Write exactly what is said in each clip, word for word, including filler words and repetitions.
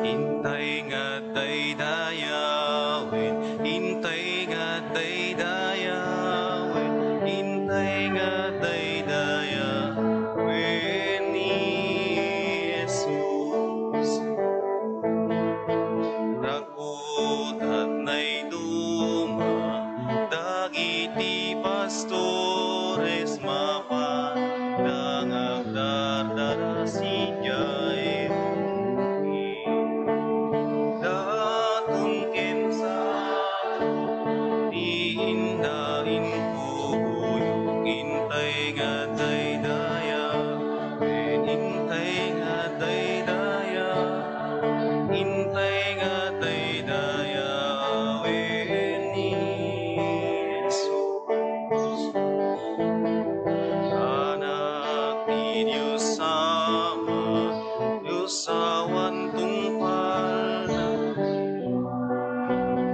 Intay nga daydayawen, intay nga daydayawen, intay nga daydayawen ni Jesus. Rakutat naiduma dagiti pastores mapanda nga agdardara sadiay rugi. Daton ken sato ni inda inkuyog, intay nga daydayawen, intay nga daydayawen, intay nga daydayawen ni Jesus. Anak ti Dios Ama, Dios awan tungpalna,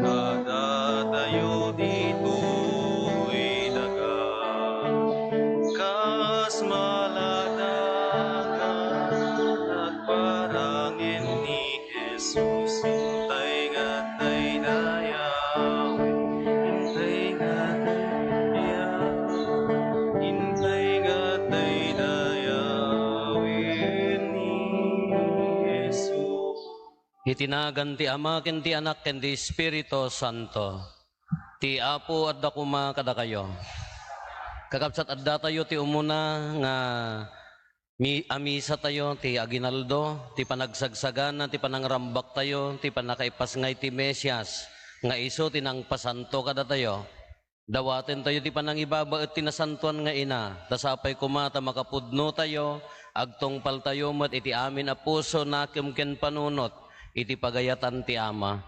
kadatayo ditoy daga, kas maladagan, agparangen ni Jesus, intay nga daydayawen, intay nga daydayawen, intay nga daydayawen ni Jesus. Iti nagan ti Ama, ken ti Anak, ken ti Espiritu Santo. Ti Apo adda koma kadakayo. Kakabsat, addatayo ti umuna nga Mi-, a misatayo ti aginaldo, ti panagsagsagana, ti panangrambaktayo, ti pannakaipasngay ti Mesias nga isu ti nangpasanto kadatayo. Dawatentayo ti panangibabaet ti Nasantoan nga Ina, ta sapay koma ta makapudnotayo, agtungpaltayo met iti amin a puso, nakem ken panunot iti pagayatan ti Ama.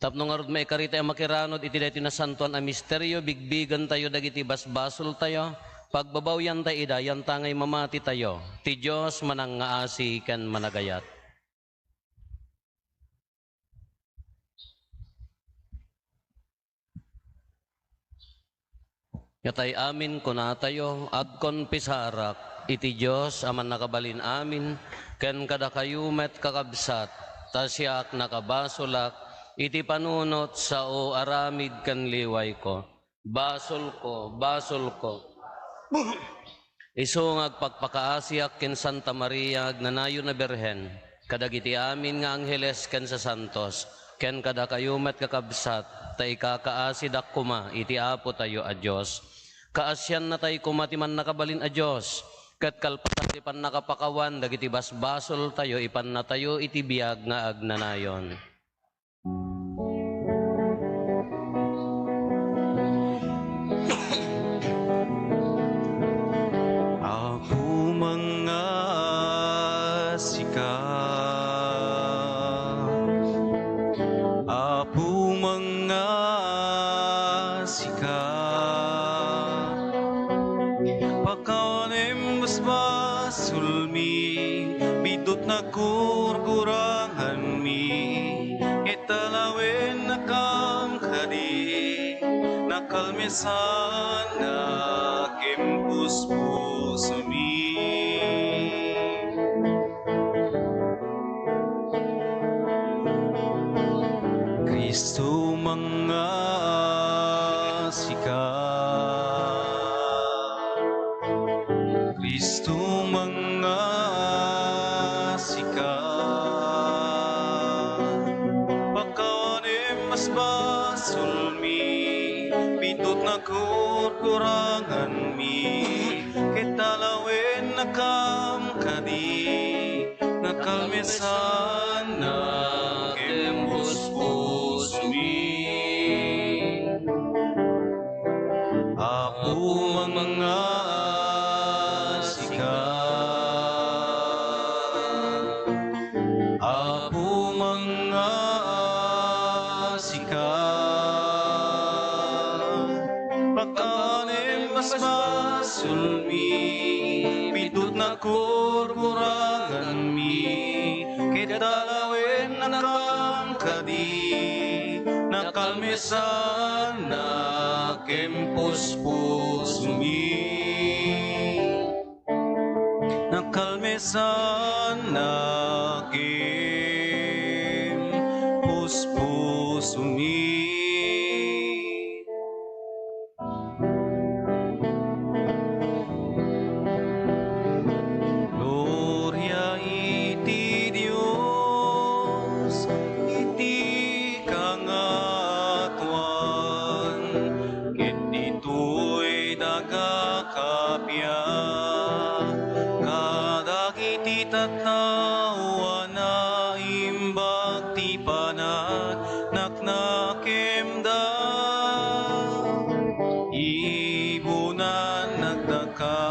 Tapno ngarud maikaritayo a makiranod iti daytoy nasantoan a misterio, bigbigentayo dagiti basbasoltayo, pagbabawiantayo ida, yantangay mamatitayo. Ti Dios manangngaasi ken managayat. Ket tay amin kunatayo, agkonfesarak iti Dios a Mannakabalin-amin, ken kadakayo met, kakabsat, ta siak nakabasolak iti panunot, sao, aramid ken liwayko. Basolko, basolko. Isu nga agpakpakaasiak ken Santa Maria, agnanayon a Birhen, kadagiti amin nga angheles ken sasantos, ken kadakayo met, kakabsat, ta ikakaasidak koma iti Apotayo a Dios. Kaasiannatayo koma ti Mannakabalin a Dios, ket kalpasan ti pannakapakawan dagiti basbasoltayo, ipannatayo iti biag nga agnanayon. Apo, mangngaasika. Apo, mangngaasika. Pakawanem basbasolmi, bitot nagkurkuranganmi, ket alawennakam kadi, nakalmesannak ken puspusomi. Cristo, mangngaasika. Cristo, mangngaasika. Pakawanem basbasolmi, bitot nagkurkuranganmi, ket alawennakam kadi, nakalmesannak ken puspusomi. Apo, mangngaasika. Apo, mangngaasika. Pakawanem basbasolmi, bitot nagkurkuranganmi, ket alawennakam kadi, nakalmesannak ken puspusomi. Nakalmesannak ken Sumi. Gloria iti Dios iti kangatoan, ket ditoy daga kappia kadagiti tattao a naimbag ti panagnak- nakemda. Ibunan nagdaka,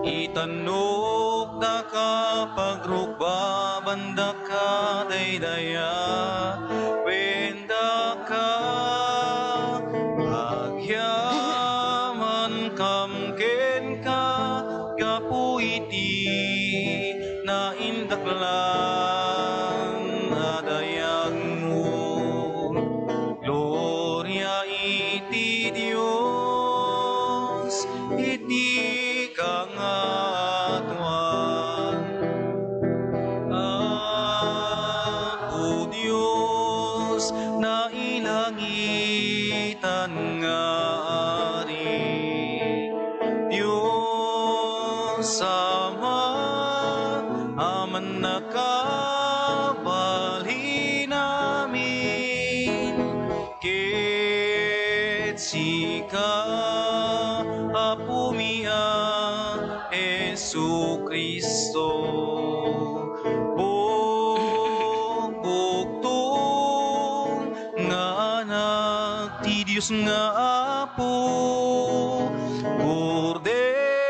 itannok daka, pagrukbaban daka, daydayawen daka, agyamankam kenka, gapu iti naindaklan a dayagmo. Gloria iti Dios iti kangatoan. Apo Dios, nailangitan nga Ari, Dios Ama a mannakabalinamin, ket sika, Apomi a Jesu-Cristo, bugbugtong nga Anak ti Dios nga Apo, Kordero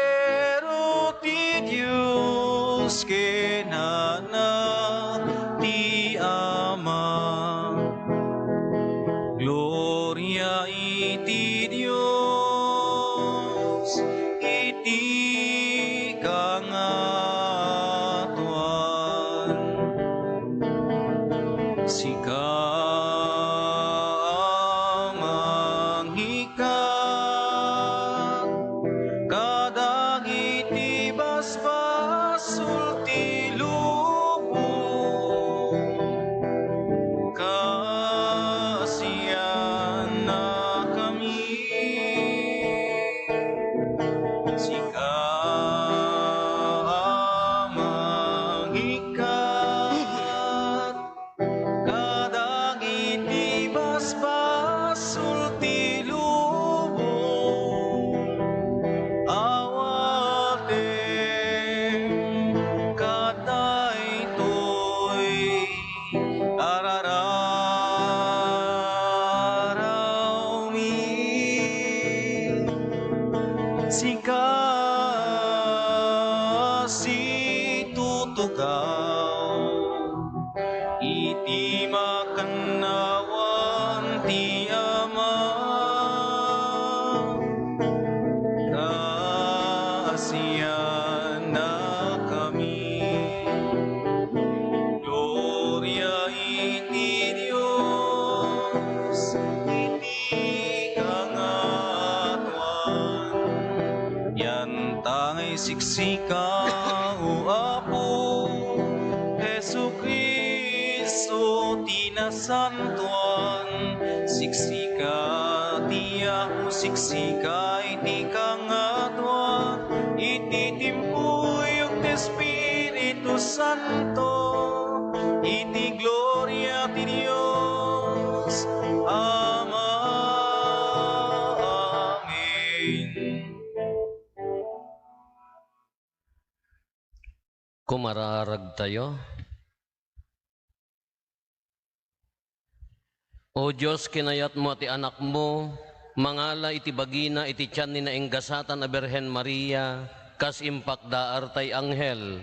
ti Dios ken Anak ti Ama. Gloria iti Dios iti kangatoan. Sika a mangikkat kadagiti basbasol ti lubong, kaasiannakami. Sika a mangikkat kadagiti basbasol ti lubong, awatem kadaytoy a rararawmi. Sika situtugaw iti makannawan ti Ama, kaasiannakami. Gloria iti Dios iti kangatoan. Yantangay siksika, O Apo, Jesu-Cristo ti nasantoan. Siksika ti Apo, siksika iti kangatoan, iti timpuyog ti Espiritu Santo, iti gloria ti Dios Ama. Amen. Kumararagtayo. O Dios, kinayatmo ti Anakmo, mangala iti bagina iti tian ni nainggasatan a Birhen Maria, kas impakdaar tay anghel.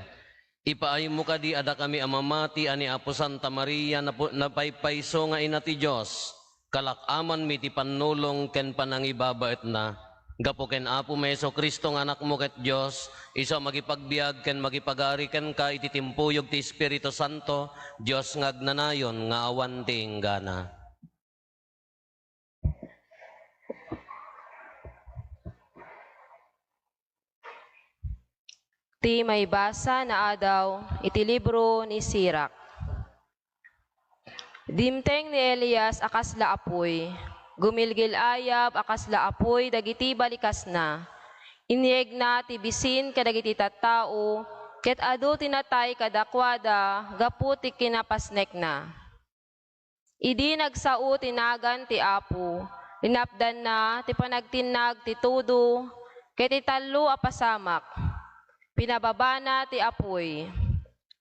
Ipaaymo kadi a dakami a mamati a ni Apo Santa Maria napu-, napaypayso nga Ina ti Dios, kalak-amanmi ti pannulong ken panangibabaetna. Gapu ken Apomi Jesu-Cristo nga Anakmo ket Dios, isu a mangipagbiag ken mangipagari kenka iti timpuyog ti Espiritu Santo, Dios nga agnanayon nga awan ti inggana. Ti maibasa nga adaw iti libro ni Sirak. Dimteng ni Elias a kasla apuy. Gumilgil-ayab a kasla apuy dagiti balikasna. Inyegna ti bisin kadagiti tattao, ket adu ti natay kadakuada gapu ti kinapasnekna. Idi nagsao ti nagan ti Apo, linapdanna ti panagtinnag ti tudo ket ti tallo a pasamak. Pinababana ti apuy,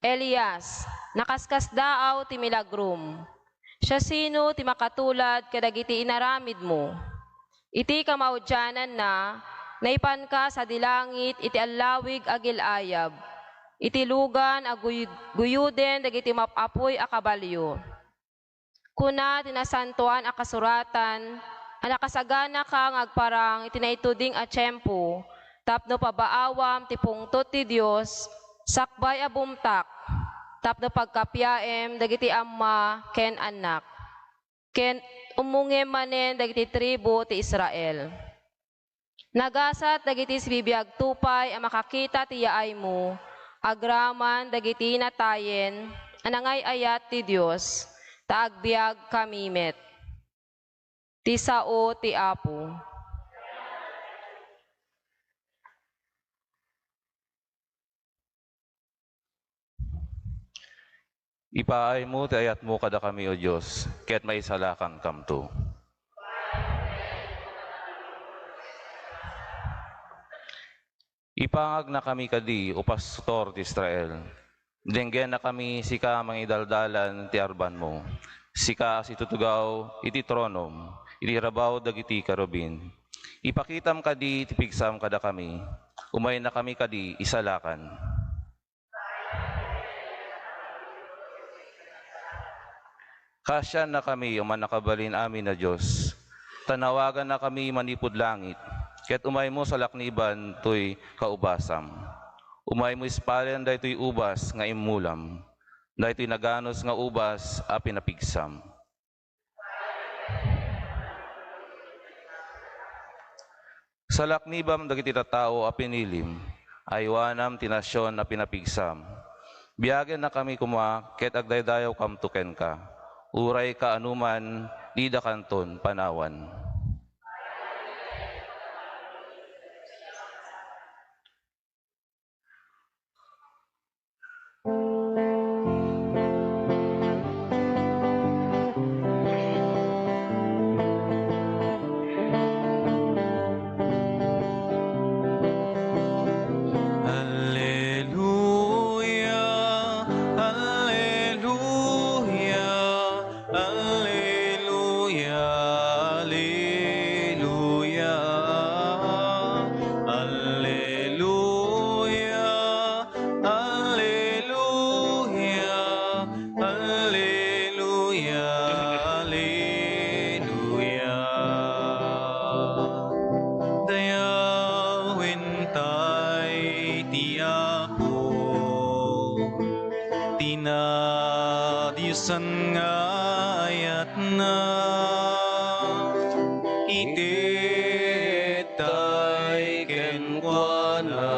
"Elias, nakaskasdaaw ti milagrom. Siasino ti makatulad kadagiti inaramidmo?" Iti kamaudiananna, naipanka sadi langit iti allawig a gil-ayab, iti lugan a guy-, guyuden dagiti map-apuy a kabalio. Kuna ti Nasantoan a Kasuratan a nakasaganaka nga agparang iti naituding a tiempo tapno pabaawam ti pungtot ti Dios sakbay a bumtak tapno pagkapiaem dagiti amma ken annak, ken ummongem manen dagiti tribu ti Israel. Nagasat dagiti sibibiagto pay a makakita ti yaaymo agraman dagiti natayen a nangay-ayat ti Dios, ta agbiagkami met. Ti sao ti Apo. Ipaaymo ti ayatmo kadakami, O Dios, ket maisalakankamto. Ipangagnakami kadi, O Pastor ti Israel. Denggennakami, sika a mangidaldalan ti arbanmo, sika a situtugaw iti tronom, iti rabaw dagiti kerubin. Ipakitam kadi ti pigsam kadakami, umaynakami kadi isalakan. Kaasiannakami, O Mannakabalin-amin a Dios, ta nawagannakami manipud langit, ket umaymo salakniban toy kaubasam. Umaymo ispalen daytoy ubas nga immulam, daytoy naganus nga ubas a pinapigsam. Salaknibam dagiti tattao a pinilim, aywanam ti nasion a pinapigsam. Biagennakami koma ket agdaydayawkamto kenka, uray kaanoman, didakanton panawan. Alleluia, alleluia, alleluia, alleluia, alleluia, alleluia, alleluia, alleluia. Dayawentay ti Apo, ti nadiosan nga ayatna, itedtay kenkuana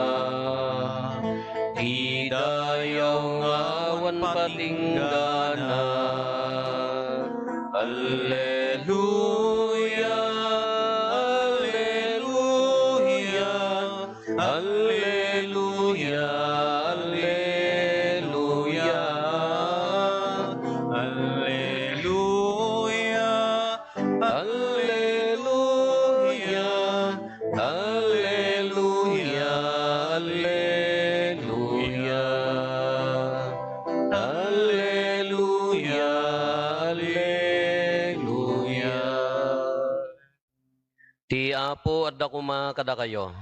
ti dayaw nga awan patinggana. Alleluia, alleluia, alleluia, alleluia, alleluia, alleluia, alleluia, alleluia, alleluia, alleluia. Ti Apo adda koma kadakayo.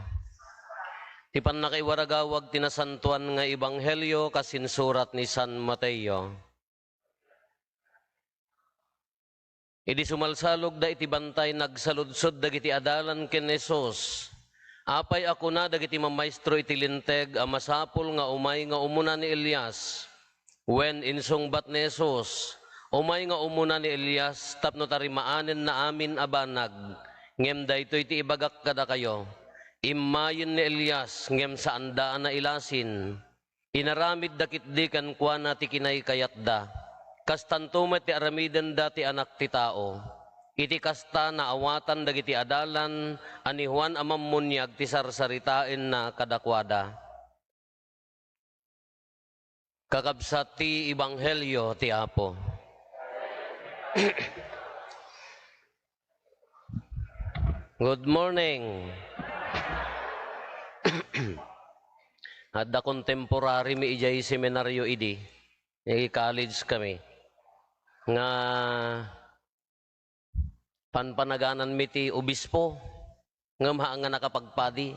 Ti pannakaiwaragawag ti nasantoan nga ebanghelio kas insurat ni San Mateo. Idi sumalsalogda iti bantay, nagsaludsod dagiti adalan ken ni Jesus, "Apay a kuna dagiti mamaestro iti Linteg a masapul nga umay nga umuna ni Elias?" Wen, insungbat ni Jesus, "Umay nga umuna ni Elias tapno tarimaanenna amin a banag, ngem daytoy ti ibagak kadakayo, immayen ni Elias ngem saanda a nailasin. Inaramidda ketdi kenkuana ti kinaykayatda, Kastanto met ti aramidenda ti Anak ti Tao. Iti kasta, naawatan dagiti adalan a ni Juan a Mammuniag ti sarsaritaenna kadakuada. Kakabsat ti Ebanghelio ti Apo. Good morning. Adda contemporary mi idiay seminario idi. Nag-college kami. Nga panpanagananmi ti obispo, ngem haan nga nakapagpadi.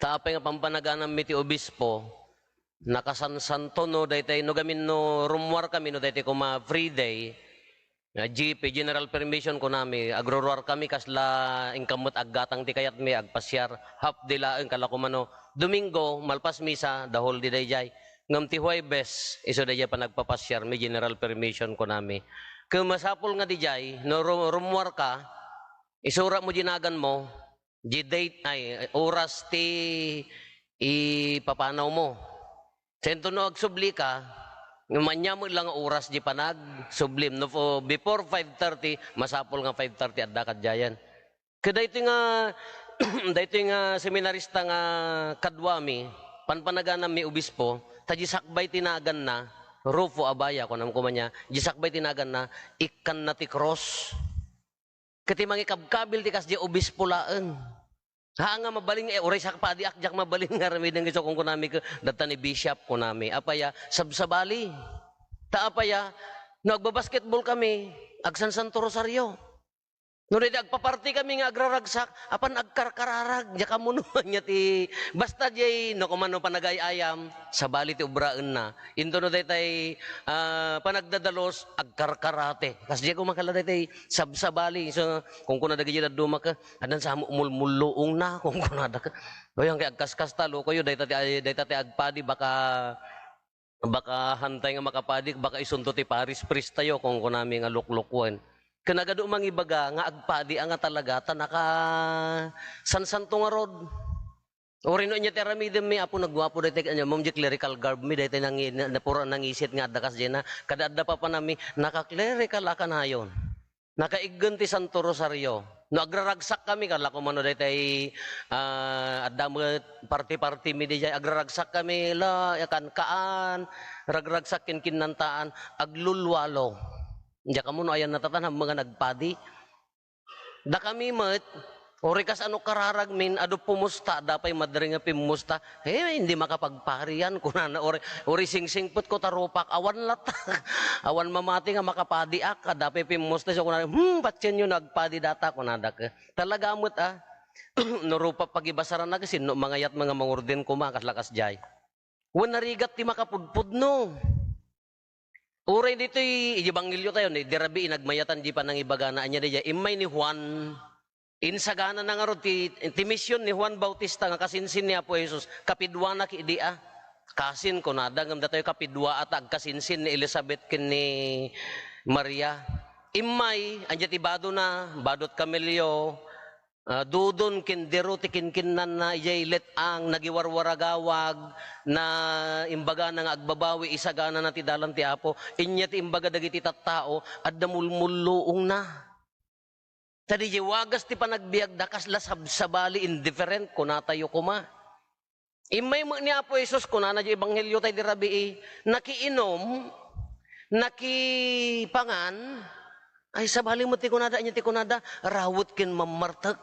Ta apay nga panpanagananmi ti obispo, nakasansanto no daytay, no gamin no rummuar kami, no daytay koma free day, nga G P, general permission kunami, agruruar kami kasla inka met aggatang ti kayatmi, agpasiar, half day laeng, kala ko mano, Domingo, malpas misa, the whole day dayjay. Ngem ti Huwebes, isu dayjay panagpapasiarmi, general permission kunami. Ket masapul nga dayjay, no ru-, rummuar ka, isura mo di naganmo, di date, ay, oras ti ipapanaw mo. Sento no agsubli ka, manya met lang nga oras di panagsublim. No, fo-, before five thirty, masapul nga five thirty adda kadiayen. Ket daytoy nga, daytoy nga seminarista nga kaduami, panpanagananmi obispo, ta di sakbay ti naganna, Rufo Abaya, kunam koma niya, di sakbay ti naganna, ikkanna ti krus. Ket ti mangikabkabil ti kasdiay obispo laeng. Haan nga mabalin nga, eh, uray sakpadiak, diak mabalin nga aramiden isu kunkunami ket, dayta ni bishop kunami. Apay a, sabsabali. Ta apay a, no agbabasketball kami, agsansanto rosario. No daydi agpaparti kami nga agraragsak, apan agkarkararag, diak ammo no ania ti, basta diay, no, koma no panagay-ayam, sabali ti obraenna. Intono daytay, ah, panagdadalus, agkarkarate. Kasdiay koma kala daytay sabsabali. So, kunkuna dagiti dadduma ket, "Addan sa mo umulmulluongna," kunkunada ket. Oy, angkay agkaskasta, lokoyo, dayta ti, dayta ti agpadi, baka, baka hantay nga makapadi, baka isunto ti parish priest tayo, kunkunami nga luklukoen. Ken nagadu mangibaga nga agpadi a nga talaga, ta nakasansanto ngarud. Uray no ania ti aramidemmi, Apo, naguapo daytay, ania, ma'am, di clerical garb mi, daytay nangi-, na-, napura nangisit nga adda kasdiay na. Kada adda papanami, naka-clerical a kanayon. Nakaiggen ti Santo Rosario. No agraragsak kami, kala ko mano daytay, ah, adda met parti-parti mi dayjay, agraragsak kami, la, yakan kaan, ragragsak kinkinnantaan, aglulwalo. Diak ammo no ayan natatan, hamnga nagpadi. Dakami met, uray kasano kararagmin, adu pumusta, adda pay madre nga pimmusta, "Eh, hindi makapagparian," kunana, uray, uray singsingpetko ta rupak, awan latta. Awan mamati nga makapadiak, adda pay pimmusta, so kunana, "Hmm, patsienyo, nagpadi data," kunada ket. Talaga met, ah, no rupak pagibasaran na, sinno mangayat nga mangurdin koma, kasla kasdiay. Wen narigat ti makapudpudno. Uray ditoy, iti ebanghelio tayo, ni, di rabii nagmayatan di panangibagana, ania daydiay, immay ni Juan. Insagana na ngarud ti, ti mision ni Juan Bautista nga kasinsin ni Apo Jesus, kapiduana ki idi a. Kasin, kunada, ngem datoy kapiduaat a agkasinsin ni Elizabeth ken ni Maria. Immay, ania ti badona, badot kamelio, ah, dudon ken diro ti kinkinnanna, idiay let-ang, nagiwarwaragawag, na imbagana nga agbabawi, isaganana ti dalan ti Apo. Inia ti imbaga dagiti tattao, adda mulmulluongna. Ta diay wagas ti panagbiagda, kasla sabsabali, indifferent, kunatayo koma. Immay met ni Apo Jesus, kunana diay ebanghelio tay di rabii, nakiinum, nakipangan, ay, sabali met ti kunada, ania ti kunada, rawet ken mammartek.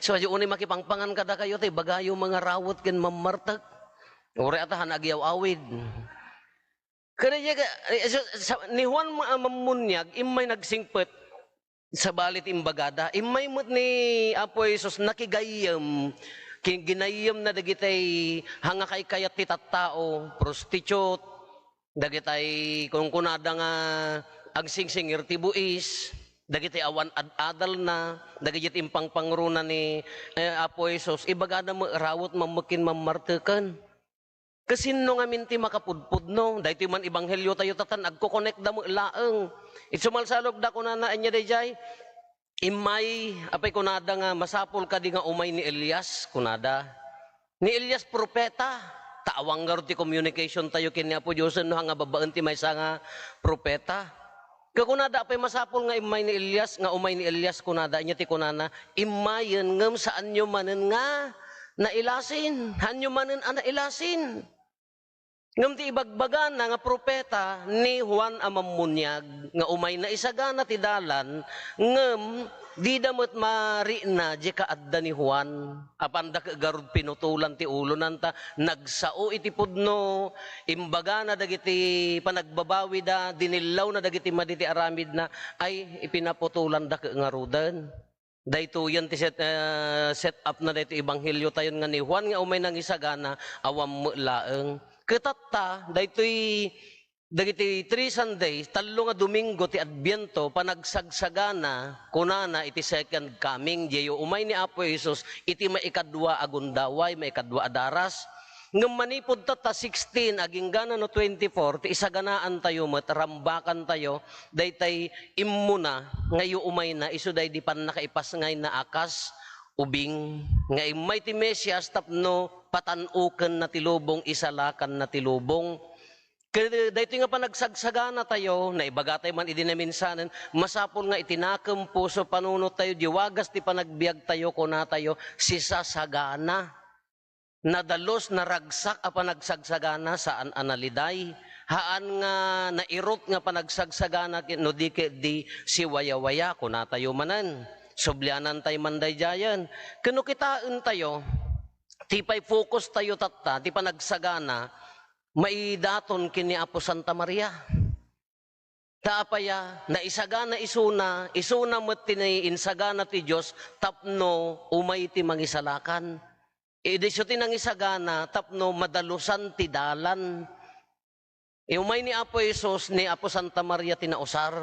So, adi unay makipangpangan kadakayo, tay ibagayo nga rawet ken mammartek. Uray ata, haan agiyaw-awid. Kada diay ka, eh, so, sa, ni Juan Ma-, Mammuniag, immay nagsingpet, sabali ti imbagada. Immay met ni Apo Jesus nakigayyem, kin-, ginayyemna dagitay hanga kaykayat ti tattao, prostitute, dagitay kunkunada nga agsingsingir ti buis, dagitay awan ad-adalna, dagiti impangpangruna ni, eh, Apo Jesus. Ibagada met, rawet mammekin mammarteken. Kasinno ngamin ti makapudpudno? Daytoy man ebanghelio tayo tatan, agkokonekda met laeng. Iti sumalsalogda, kunana, ania daydiay? Immay, apay kunada nga, "Masapul kadi nga umay ni Elias?" kunada. Ni Elias propeta, Awan ngarud ti communication tayo ken ni Apo Dios no haan nga babaen ti maysa nga propeta. Ket kunada, apay masapul nga immay ni Elias, nga umay ni Elias, kunada, ania ti kunana, "Immayen, ngem saanyo manen nga nailasin." Haanyo manen a nailasin. Ngem ti ibagbagana nga propeta ni Juan a Mammuniag nga umay naisagana ti dalan, ngem dida met marikna diay kaadda ni Juan. Apanda ket garud pinutolan ti ulona ta nagsao iti pudno, imbagana dagiti panagbabawida, dinillawna dagiti madi ti aramidna, ay ipinaputolanda ket ngaruden. Daytoyen ti set, eh, set up na daytoy ebanghelio tayon nga ni Juan nga umay nangisagana, awan met laeng. Ket tatta, daytoy dagiti three Sundays, tallo nga Domingo ti Adbiento, panagsagsagana, kunana iti second coming, diay umay ni Apo Jesus iti maikadua a gundaway, maikadua a daras. Ngem manipud tatta, sixteen, agingga no twenty-four, ti isaganaan tayo met, rambakan tayo, daytay immuna nga iyo umayna, isu daydi pannakaipasngayna a kas ubing, nga immay ti Mesias tapno patan-okenna ti lubong, isalakanna ti lubong. Ket daytoy nga panagsagsagana tayo, naibaga tayo man idi naminsanen, masapul nga iti nakem, puso, panunot tayo, di wagas ti panagbiag tayo, kuna tayo, sisasagana. Nadalus, naragsak a panagsagsagana, saan a naliday. Haan nga nairut nga panagsagsagana, ken no di ket di siwayawaya, kuna tayo manen. Sublianan tayo man daydiayen. Ken no kitaen tayo, ti pay focus tayo tatta, ti panagsagana, maidaton ken ni Apo Santa Maria. Ta apay a, naisagana isuna, isuna met ti insagana ti Dios tapno umay ti mangisalakan. Idi isu ti nangisagana tapno madalusan ti dalan. Umay ni Apo Jesus, ni Apo Santa Maria ti nausar.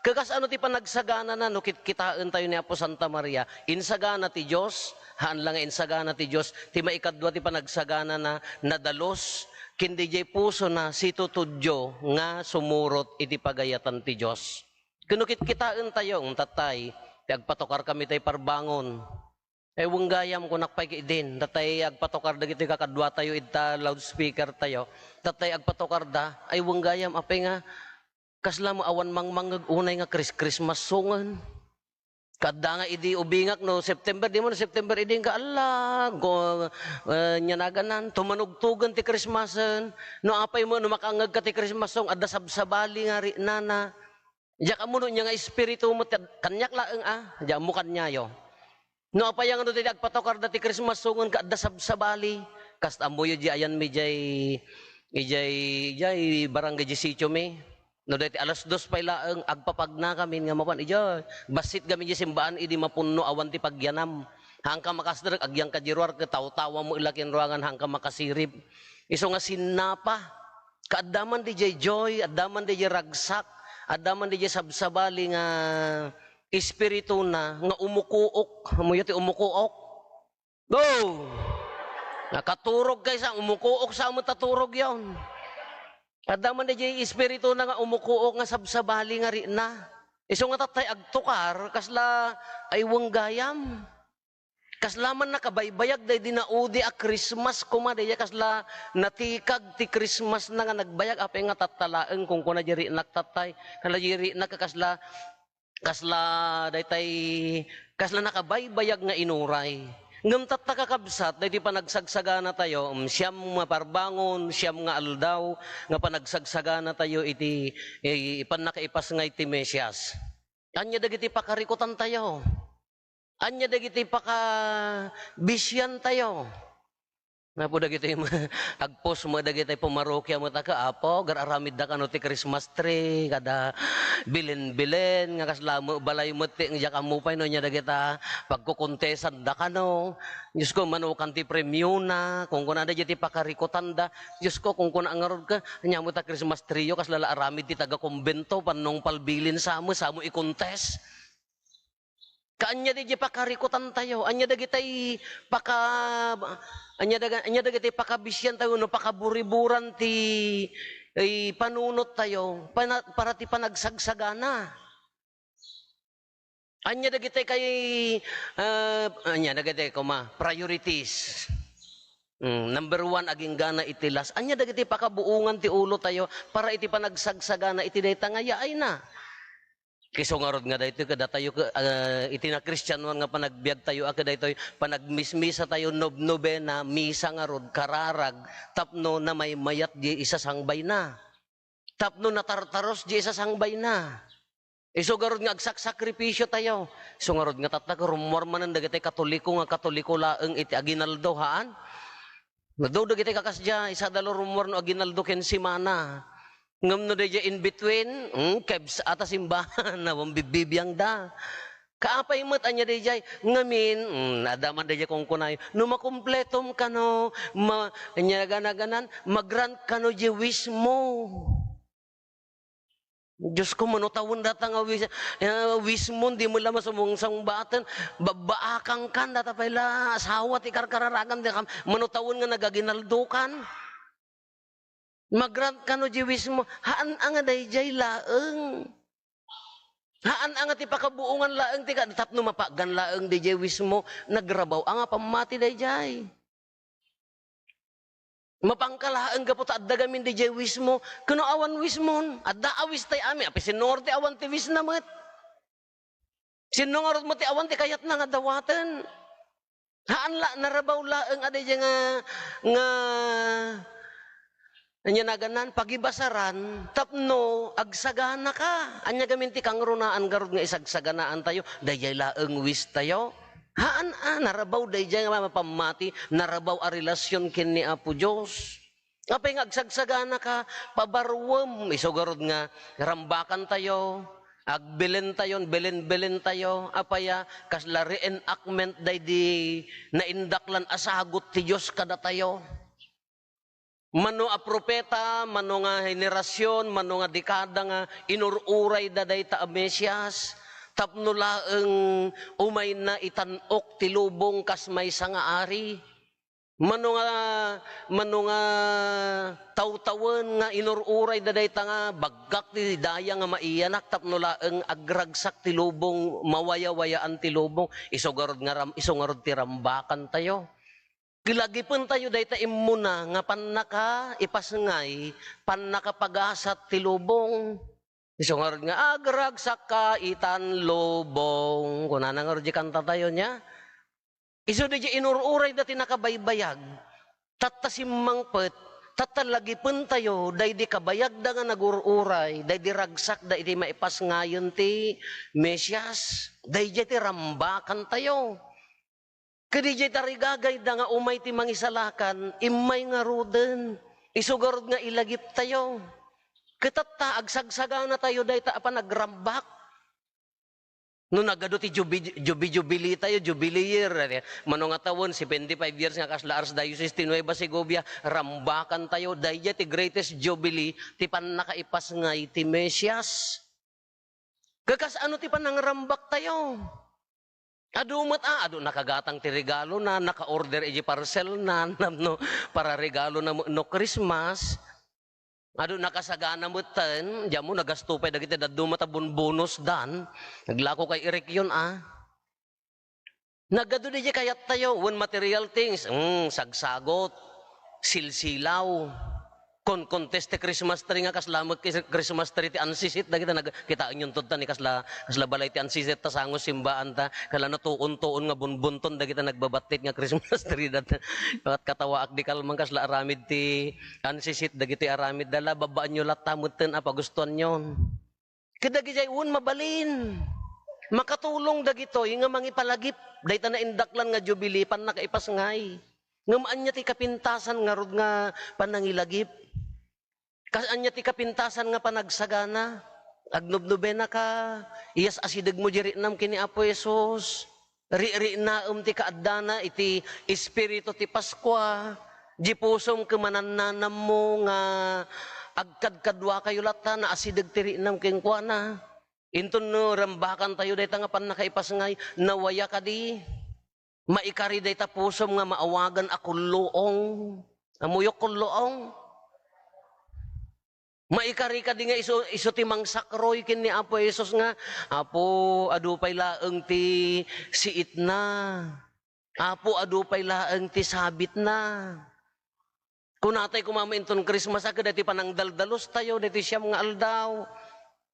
Ket kasano ti panagsaganana no kitkitaen tayo ni Apo Santa Maria? Insagana ti Dios, haan la nga insagana ti Dios, ti maikadua ti panagsaganana, nadalus, ken diay pusona, situtudyo nga sumurot iti pagayatan ti Dios. Ken no kitkitaen tayo, tattay, ti agpatukar kami tay parbangon. Ay, wenggayam, kunak pay ket idin, tattay agpatukar dagiti kakaduatayo ita loudspeaker tayo. Tattay agpatukar da, ay, wenggayam, apay nga, kasla mo awan mangmangngeg unay nga Chris-, Christmas songen. Kaadda nga idi ubingak no September, di mo no September, idi nga, ala, go, eh, nia naganan, tumanugtogen ti Christmasen. No apay mo, no makangngeg ka ti Christmas song, adda sabsabali nga riknana. Diak ammo no ania nga espiritu met kad-, kaniak laeng a, diak ammo kaniayo. No apay nga no ti agpatukar da ti Christmas songen ket adda sabsabali. Kasta ammoyo di ayanmi diay, idiay, idiay barangay dieciocho mi. No daytoy alas dos pay laeng, agpapagnakamin nga mapan. Idiay, bassit kami di simbaan idi mapunno awan ti pagyanam. Haanka makasdrek, agyangka di ruar, ket tawtawam mo ila ken ruangan, haanka makasirib. Isu nga sinnapa. Kaadda man diay joy, adda man diay ragsak, adda man diay sabsabali nga espirituna nga umukuok. Ammoyo ti umukuok? Go! Nakaturog kay sa, umukuok sa met a turogyon. Adda man diay espirituna nga umukuok nga sabsabali nga rikna. Isu nga tattay agtukar, kasla ay wenggayam. Kasla man nakabaybayag daydi naudi a Christmas koma, daydiay kasla natikag ti Christmas na nga nagbayag, apay nga tatta laeng, kunkuna di riknak tattay, kasla di riknak kasla, kasla daytay, kasla nakabaybayag nga inuray. Ngem tatta, kakabsat, daydi panagsagsagana tayo, mm, siam nga parbangon, siam nga aldaw, nga panagsagsagana tayo iti, eh, pannakaipasngay ti Mesias. Ania dagiti pakarikutan tayo? Ania dagiti pakabisian tayo? Napo dagiti agpos mo dagiti pumarokia met a, "Apo, gar-aramidda kano ti Christmas tree, kada bilen-bilen, nga kasla mo balay met ti, diak ammo pay no ania dagita pagkukontesanda kano. Diyos ko, mano kan ti premiona," kunkunada dagiti pakarikutanda. "Diyos ko, kunkuna ngarud ka, ania mo ta Christmas tree yo, kasla la aramid ti taga-kumbento, pannong palbilin samo, samo i-contest." Kaanya di pakarikutan tayo, anya dagitay paka-, anya daga-, anya dagitay pakabisian tayo, no, pakaburiburan ti, eh, panunot tayo, pana-, para ti panagsagsaganna. Anya dagitay kay, ah, anya dagitay koma, priorities. Mm, number one, aginggana iti last. Ania dagiti pakabuongan ti ulotayo para iti panagsagsagana iti dayta nga yaayna? Isu ngarud nga daytoy kadatayo, ah, iti nakristianoan nga panagbiagtayo, a kadaytoy panagmismisatayo, nobnobena, misa ngarud, kararag, tapno namaymayat di isasangbayna. Tapno natartaros di isasangbayna. Isu ngarud nga agsaksakripisiotayo. Isu ngarud nga tatta, rummuar manen dagiti Katoliko nga Katoliko laeng iti aginaldo, haan? Nagdawdag iti kakasdiay, sada la rummuar no aginaldo ken simana. Ngem no daydiay in between, hmm, kebs ata simbahan, awan bibbibiangda. Kaapay met ania daydiay, ngamin, hmm, adda man daydiay kunkunayo, no makumpletom kano, ma-, ania gana-ganan, magrant kano di wish mo. Diyos ko, mano tawen data nga wis-, eh, wish mo, di mo la masumungsong baten, babbaakang kan, data pay la asawa ti karkararagan, di kam-, mano tawen nga nagaginaldo kan. Magrant kano di wish mo, haan a nga daydiay laeng. Haan a nga ti pakabuongan laeng ti ka-, tapno mapagan laeng daydiay wish mo, nagrabaw a nga pammati daydiay. Mapangka laeng gapu ta adda gamin daydiay wish mo, ken no awan wish mon, adda a wish tay amin, apay sinno ngarud ti awan ti wish na met? Sinno ngarud met ti awan ti kayatna nga dawaten? Haan la, narabaw laeng a daydiay nga, nga, ania naganan, pagibasaran, tapno agsaganaka. Ania gamin ti kangrunaan ngarud nga isagsaganaantayo? Daydiay laeng wish tayo. Haan a, narabaw daydiay nga mapammati, narabaw a relasyon ken ni Apo Dios. Apay nga agsagsaganaka, pabaruem, isu ngarud nga rambakantayo, agbilintayon, bilinbilintayo, apay a, kasla reenactment daydi naindaklan a sagut ti Dios kadatayo. Mano a propeta, mano nga henerasyon, mano nga dekada nga inur-urayda dayta a Mesias, tapno laeng umayna itan-ok ti lubong kas maysa nga ari. Mano nga, mano nga tawtawen nga inur-urayda dayta nga baggak ti daya nga maiyanak tapno laeng agragsak ti lubong, mawayawayaan ti lubong, isu ngarud nga ram-, isu ngarud ti rambakantayo. Lagipentayo dayta immuna nga pannakaipasngay, pannakapagasat ti lubong. Isu ngarud nga, "Agragsakka itan lubong." Kunana ngarud di kantatayo nia. Isu di inur-urayda ti nakabaybayag. Tatta simmangpet, tatta lagipentayo daydi kabayagda nga nagur-uray, daydi ragsakda iti maipasngayen ti Mesias. Daydiay ti rambakantayo. Ket idiay tarigagayda nga umay ti Mangisalakan, immay ngaruden. Isu garud nga ilagiptayo. Ket tatta, agsagsaganatayo dayta a panagrambak. No nagadu ti jubi-, jubi-, jubilitayo, jubilee year, mano nga tawen, seventy-five years nga kasla Archdiocese ti Nueva Segovia, rambakantayo. Daydiay ti greatest jubilee, ti pannakaipasngay ti Mesias. Kakas-ano ti panangrambaktayo? Adu met, ah, adu nakagatang ti regalona, naka-order iti parcelna, no, para regalona no Christmas. Adu nakasagana metten, diammo nagasto pay dagiti dadduma ta bonbonosdan. Naglako kay Eric yun, ah. Nagadu diay kayattayo, wen material things, mm, sagsagot, silsilaw, kon-, contest ti Christmas tree nga kasla met Chris-, Christmas tree ti ansisit, dagita nag-, kitaenyon tudta ni kasla, kasla balay ti ansisit ta sango simbaan ta, kasla natuon-tuon nga bunbunton dagita nagbabattit nga Christmas tree dat-, kat-, katawaak di kalman kasla aramid ti ansisit dagiti aramid da la, babbaanyo latta metten a pagustuanyon. Ket dagidiay wen mabalin. Makatulong dagitoy nga mangipalagip dayta naindaklan nga Jubilee, pannakaipasngay. Ngem ania ti kapintasan ngarud nga panangilagip? Kas-, ania ti kapintasan nga panagsagana? Agnobnobenaka, iyas asidegmo di riknam ken ni Apo Jesus. Riknaem ti kaaddana iti Espiritu ti Paskua. Di pusom ket manannanammo nga agkadkaduakayo latta, naasideg ti riknam kenkuana. Inton no rambakantayo dayta nga pannakaipasngay, nawaya kadi? Maikari dayta pusom nga maawagan a kulluong. Ammok kulluong? Maikari kadi nga isu, isu ti mangsakroy ken ni Apo Jesus nga, "Apo, adu pay laeng ti siitna. Apo, adu pay laeng ti sabitna." Kunatay koma met inton Christmas a, ket daytoy panangdaldalos tayo, daytoy siam nga aldaw.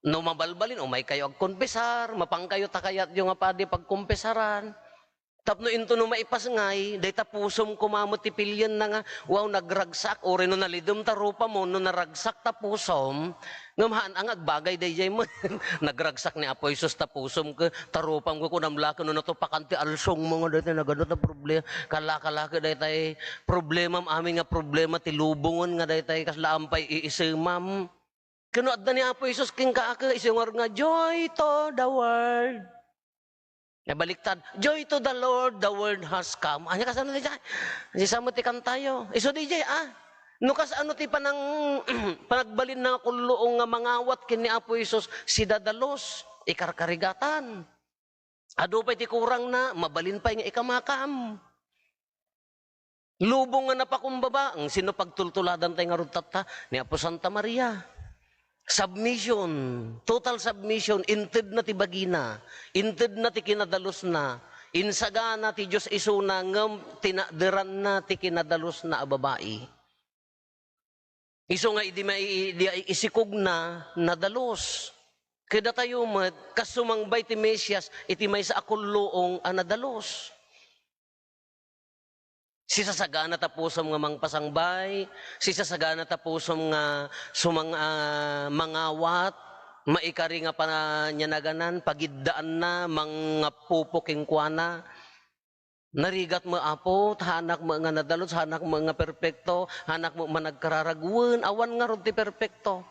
No mabalbalin, umay kayo agkonpesar, mapankayo ta kayatyo nga padi pagkonpesaran. Tapno inton no maipasngay, dayta pusom koma met ti pilienna nga, "Wow, nagragsak," uray no nalidem ta rupam, no naragsak ta pusom, ngem haan a nga agbagay dayjay met. Nagragsak ni Apo Jesus ta pusom ket ta rupam ket kunam la ket no natupakan ti alsongmo nga daytoy nagadu ta problema. Kala, kala ket daytay problemam amin nga problema ti lubongen nga daytay kasla ampay iisemam. Ket no adda ni Apo Jesus kenka a ket isungar nga, "Joy to the world." Nabaliktad, "Joy to the Lord, the world has come." Ania kasano dayjay? Sisamo ti kantayo. Isu dayjay, ah. No kasano ti panang-, panagbalinna nga kulluong nga mangawat ken ni Apo Jesus, sidadalos, ikarkarigatan. Adu pay ti kurangna, mabalin pay nga ikamakam. Lubong nga napakumbaba, ang sino pagtultuladan tay ngarud tatta? Ni Apo Santa Maria. Submission, total submission, intedna ti bagina, intedna ti kinadalusna, insagana ti Dios isuna ngem tinaderanna ti kinadalusna a babai. Isu nga idi mai-, idi ay isikogna, nadalus. Kadatayo met, kas sumangbay ti Mesias, iti maysa a kulluong a nadalus. Sisasagana ta pusom nga mangpasangbay, sisasagana ta pusom nga sumang-, ah, mangawat, maikari nga panianaganan, pagiddaanna, mangappupo kenkuana. Narigat met, Apo, ta haanak met nga nadalus, haanak met nga perpekto, haanak met managkararag. Wen, awan ngarud ti perpekto.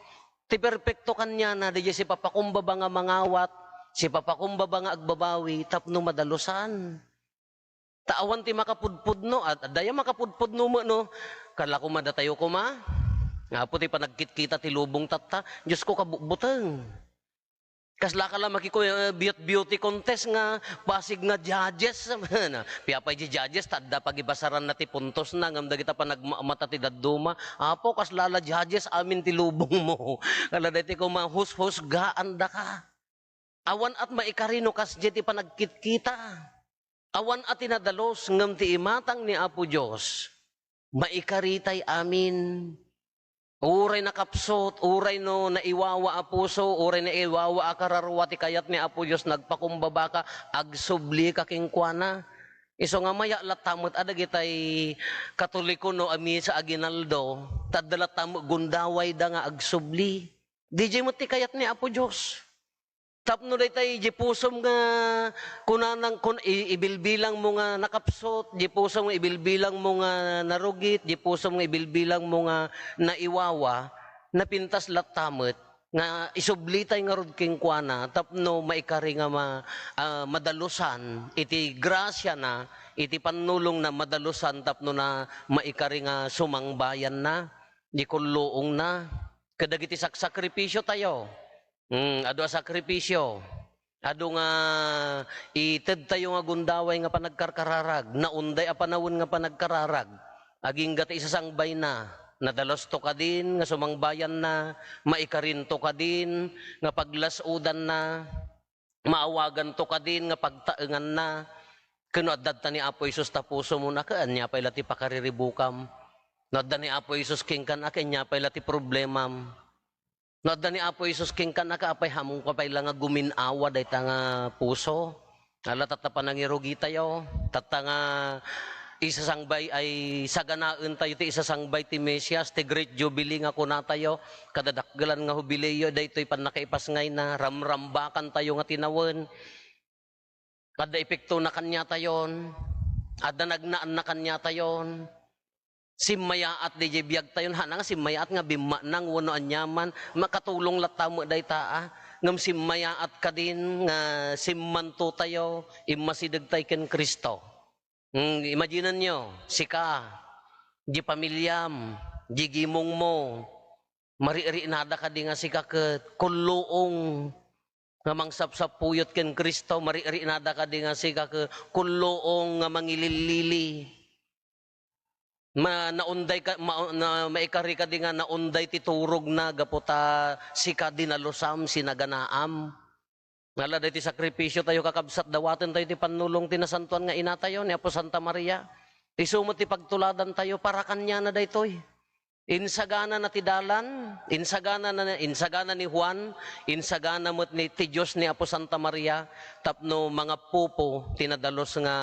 Ti perpekto kaniana, dayjay sipapakumbaba nga mangawat, sipapakumbaba nga agbabawi, tapno madalusan. Ta awan ti makapudpudno, at daya makapudpudno met no, kala koma datayo koma. Nga Apo ti panagkitkita ti lubong tatta, Diyos ko, kabutbuteng. Kasla ka la makiku-, eh, beaut-, beauty contest nga pasig nga judges. Piapay di judges, ta adda pagibasaranna ti puntosna, ngem dagita panagmamata ti dadduma. Apo, kasla la judges, amin ti lubongmo. Kala daytoy koma, hus-, husgaandaka. Awan at maikari no kasdiay ti panagkitkita. Awan a ti nadalus ngem ti imatang ni Apo Dios, maikaritay amin. Uray nakapsut, uray no naiwawa a puso, uray naiwawa a kararua ti kayat ni Apo Dios, nagpakumbabaka, agsublika kenkuana. Isu nga maya latta met a dagitay Katoliko no a misa aguinaldo, ta adda latta met gundawayda nga agsubli. Didiay met ti kayat ni Apo Dios. Tapno daytay, di pusom nga kunanang kun-, i-, ibilbilangmo nga nakapsut, di pusom nga ibilbilangmo nga narugit, di pusom nga ibilbilangmo nga naiwawa, napintas latta met nga isublitay ngarud kenkuana tapno maikari nga ma-, ah, madalusan iti grasiana, iti pannulongna, madalusan tapno na maikari nga sumangbayanna, di kulluongna. Kadagiti saksakripisio tayo. Hmm, adu a sakripisio. Adu nga itedtayo nga gundaway nga panagkarkararag, naunday a panawen nga panagkararag. Agingga ti isasangbayna, nadalusto kadin nga sumangbayanna, maikarinto kadin nga paglas-udanna, maawaganto kadin nga pagtaenganna. Ken no adda ta ni Apo Jesus ta pusom, a, ket ania pay la ti pakariribukam? No adda ni Apo Jesus kenka, a, ket ania pay la ti problemam? No adda ni Apo Jesus kenka, a, ket apay, haanka pay la nga gumin-awa dayta nga puso? Ala, tatta panangirugitayo, tatta nga isasangbay ay saganaentayo ti isasangbay ti Mesias, ti Great Jubilee nga kunatayo, kadadakkelan nga hubileo, daytoy pannakaipasngayna, ramrambakantayo nga tinawen. Adda epektona kaniatayon, adda nagnaanna kaniatayon. Simmayaat diay biagtayon, haanna nga simmayaat nga bimmanang wenno aniaman, makatulong latta met dayta, a. Ngem simmayaat kadin nga simmantotayo, immasidegtay ken Cristo. Hmm, imaginenyo, sika, di pamiliam, di gimongmo, mariknada kadi nga sika ket kulluong nga mangsapsapuyot ken Cristo, mariknada kadi nga sika ket kulluong nga mangilillili. Ma-, naunday ka, ma-, na, maikari kadi nga naunday ti turogna gapu ta sika dinalusam, sinaganaam. Ngala daytoy sakripisio tayo, kakabsat, dawatentayo ti pannulong ti Nasantoan nga Inatayo, ni Apo Santa Maria. Isu met ti pagtuladantayo, para kaniana daytoy. Insaganana ti dalan, insagana na, insagana ni Juan, insagana met ni, ti Dios ni Apo Santa Maria, tapno mangappupo ti nadalus nga,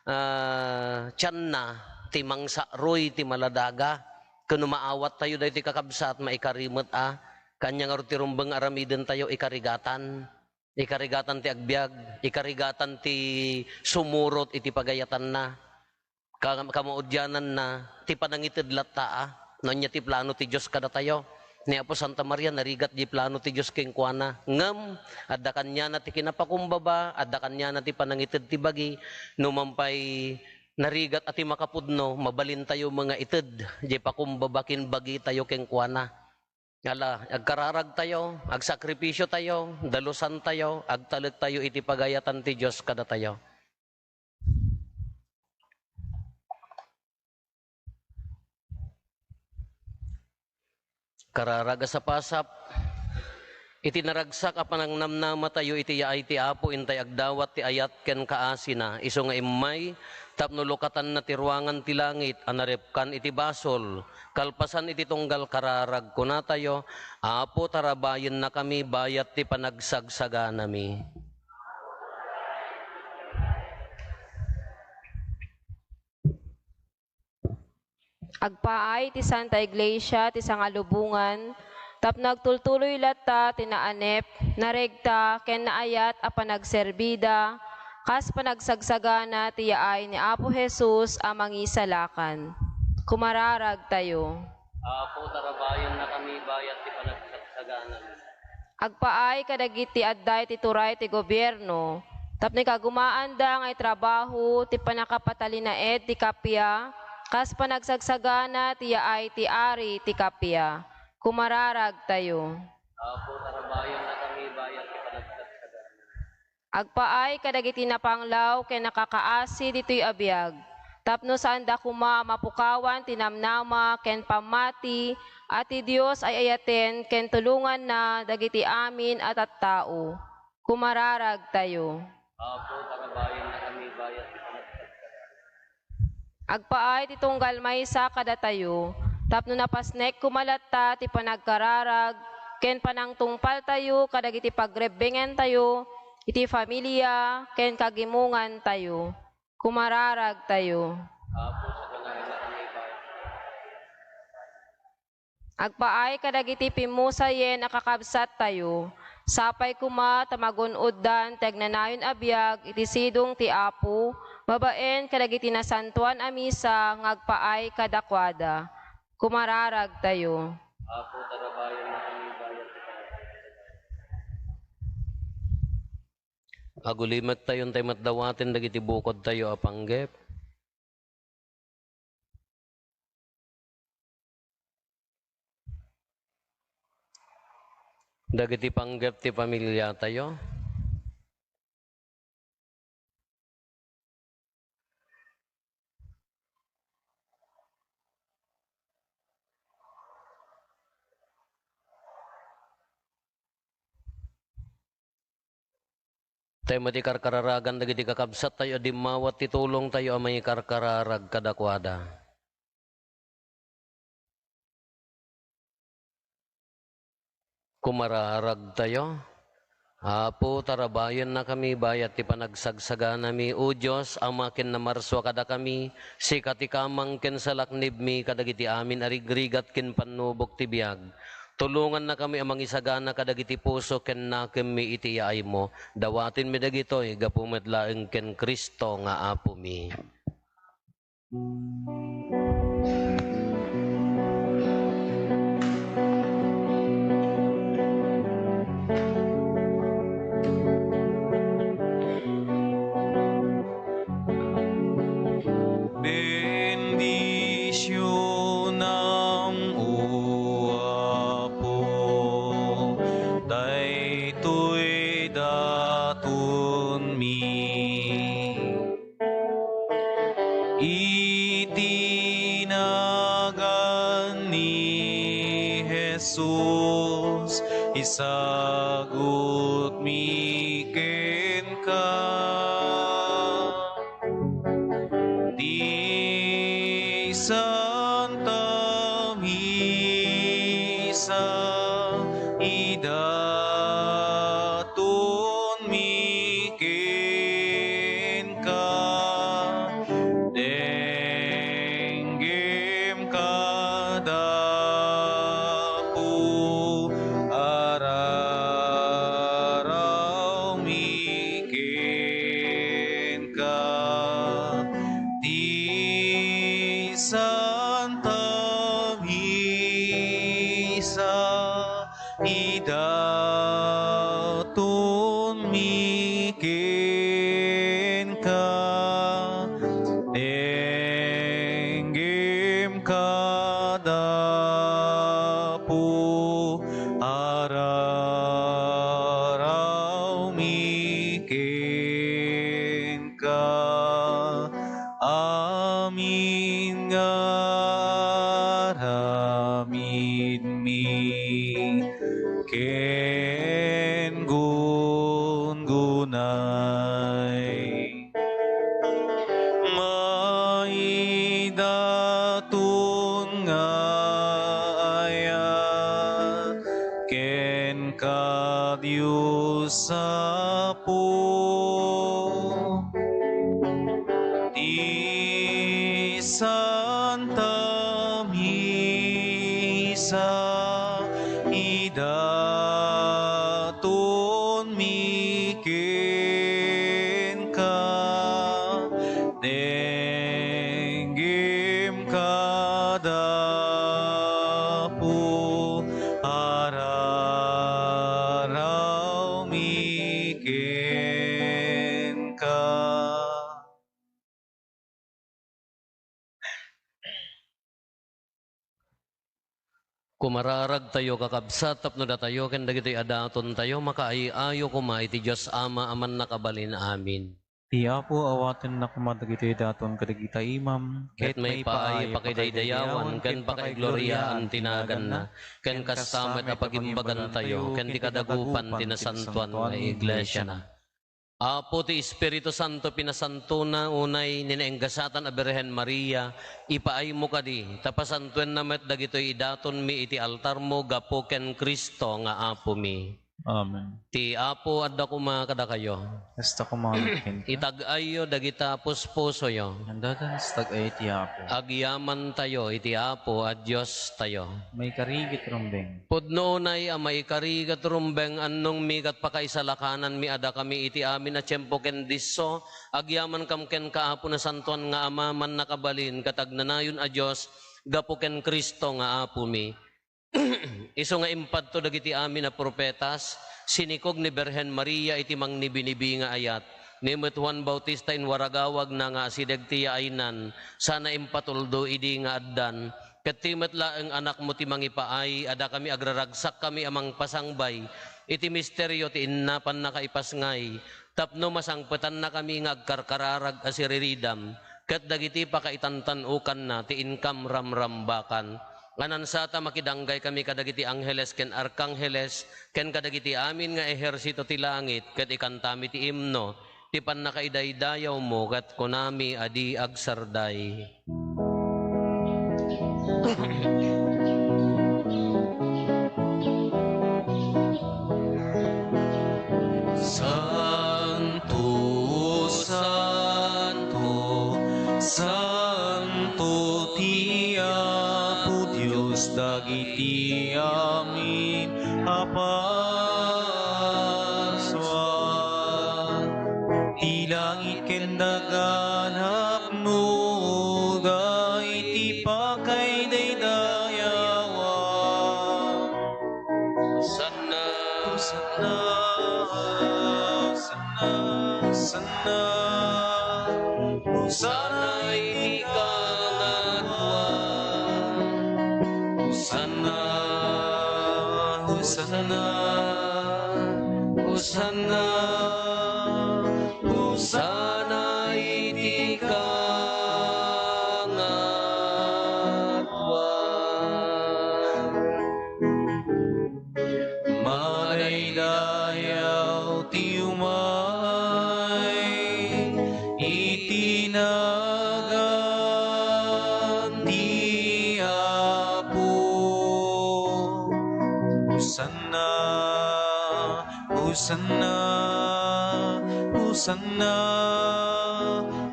ah, tianna, ti mangsaruy ti maladaga. Ken no maawattayo daytoy kakabsat, maikari met a, ania ngarud ti rumbeng nga aramidentayo, ikarigatan. Ikarigatan ti agbiag, ikarigatan ti sumurot iti pagayatanna. Ka-, kamaudiananna, ti panangited latta a. No ania ti plano ti Dios kadatayo? Ni Apo Santa Maria, narigat di plano ti Dios kenkuana. Ngem, adda kaniana ti kinapakumbaba, adda kaniana ti panangited ti bagi, no man pay narigat a ti makapudno, mabalintayo nga ited, di pakumbaba ken bagitayo kenkuana. Ala, agkararagtayo, agsakripisiotayo, dalusantayo, agtalektayo iti pagayatan ti Dios kadatayo. Kararag a sapasap, iti naragsak a panangnamnamatayo iti yaay ti Apo, intay agdawat ti ayat ken kaasina, isu nga immay tapno lukatanna ti ruangan ti langit a narepkan iti basol, kalpasan iti tunggal kararag, kunatayo, Apo, tarabayennakami bayat ti panagsagsaganamin. Agpaay ti Santa Iglesia ti sangalubongan, tapno agtultuloy latta ti naanep, naregta, ken naayat a panagserbida, kas panagsagsagana ti yaay ni Apo Jesus a Mangisalakan. Kumararagtayo. Apo, tarabayennakami bayat ti panagsagsaganamin. Agpaay kadagiti adda iti turay ti gobierno, tapno ikagumaanda nga itrabaho ti pannakapatalinaed ti kappia, kas panagsagsagana ti yaay ti ari ti kappia. Kumararagtayo. Apo, tarabayennakami bayat ti panagsagsagana. Agpaay kadagiti napanglaw ken nakakaasi ditoy a biag, tapno saanda koma a mapukawan ti namnama ken pammati a ti Dios ay-ayaten ken tulonganna dagiti amin a tattao. Kumararagtayo. Apo, tarabayennakami bayat ti panagsagsagana. Agpaay ti tunggal maysa kadatayo, tapno napasnek koma latta ti panagkararag ken panangtungpaltayo kadagiti pagrebbengentayo iti familia ken kagimongantayo. Kumararagtayo. Apo, saganayannakami bayat. Agpaay kadagiti pimmusayen a kakabsattayo, sapay koma ta magun-oddan ti agnanayon a biag iti sidong ti Apo, babaen kadagiti nasantoan a misa nga agpaay kadakuada. Kumararagtayo. Apo, tarabayennakami bayat ti panagsagsagana. Agulimektayo, intay met dawaten dagiti bukodtayo a panggep. Dagiti panggep ti familiatayo. Tay met ikarkararagan dagiti kakabsattayo a dimmawat ti tulongtayo a mangikarkararag kadakuada. Kumararagtayo. Apo, tarabayennakami bayat ti panagsagsaganami. O Dios, Ama ken namarsua kadakami, sika ti kamang ken salaknibmi kadagiti amin a rigrigat ken pannubok ti biag. Tulongannakami a mangisagana kadagiti puso ken nakemmi iti yaaymo. Dawatenmi dagitoy gapu met laeng ken Cristo nga Apomi. Bendisionam, O Apo, daytoy datonmi. Iti nagan ni Jesus, isagutmi kenka ti Santa Idatonmi kenka, denggem kada apo, ararawmi kenka. Amin nga aramidmi ken gungunay. Maidaton nga ayat kenka, Dios Apo, ti Santa Misa, idatonmi kenka, denggem kada apo, ararawmi kenka. Kumararagtayo, kakabsat, tapno datayo ken dagitoy a datontayo makaay-ayo koma iti Dios Ama a Mannakabalin. Amin. Ti Apo awatenna koma dagitoy daton kadagita imam, ket maipaay a pakidaydayawan ken pakaigloriaan ti naganna, ken kasta met a pagimbagantayo ken ti kadagupan ti nasantoan nga iglesiana. Apo ti Espiritu Santo, pinasantona unay ni naenggasatan a Birhen Maria, ipaaymo kadi, ta pasantoenna met dagitoy idatonmi iti altarmo gapu ken Cristo nga Apomi. Amen. Ti Apo adda koma kadakayo. Kasta koma met kenka. Itag-ayyo dagita puspusoyo. Adda dagiti tag-ay ti Apo. Agyamantayo iti Apo a Diostayo. Maikari ket rumbeng. Pudno unay a maikari ket rumbeng, annongmi ket pakaisalakananmi a dakami iti amin a tiempo ken disso, agyamankam kenka, Apo Nasantoan nga Ama, Mannakabalin ket Agnanayon a Dios, gapu ken Cristo nga Apomi. Isu nga impadto dagiti amin a profetas, sinikog ni Birhen Maria iti mangnibinibi nga ayat, ni met Juan Bautista inwaragawagna nga asideg ti yaaynan, sana impatuldo idi nga addan, ket ti met laeng Anakmo ti mangipaay a dakami agraragsakkami a mangpasangbay iti misterio ti innapannaka ipasngay, tapno masangpetannakami nga agkarkararag a siriridam, ket dagiti pakaitantan-okanna ti inkam ramrambakan. Nga nansata makidanggay kami kadagiti angheles ken arkangheles ken kadagiti amin nga ehersito ti langit, ket ikantami ti imno ti pannakaidaydayawmo, ket kunami a di agsarday. Santo, santo, santo ti Apo Dios dagiti amin a parsua. Ti langit ken daga napnoda iti pakaidaydayawan. Hosanna, Hosanna, Hosanna, Hosanna. Hosanna iti kangatoan. Hosanna, Hosanna, Hosanna, Hosanna iti kangatoan. Madaydayaw ti umay iti nagan ti Apo. Hosanna, Hosanna, Hosanna,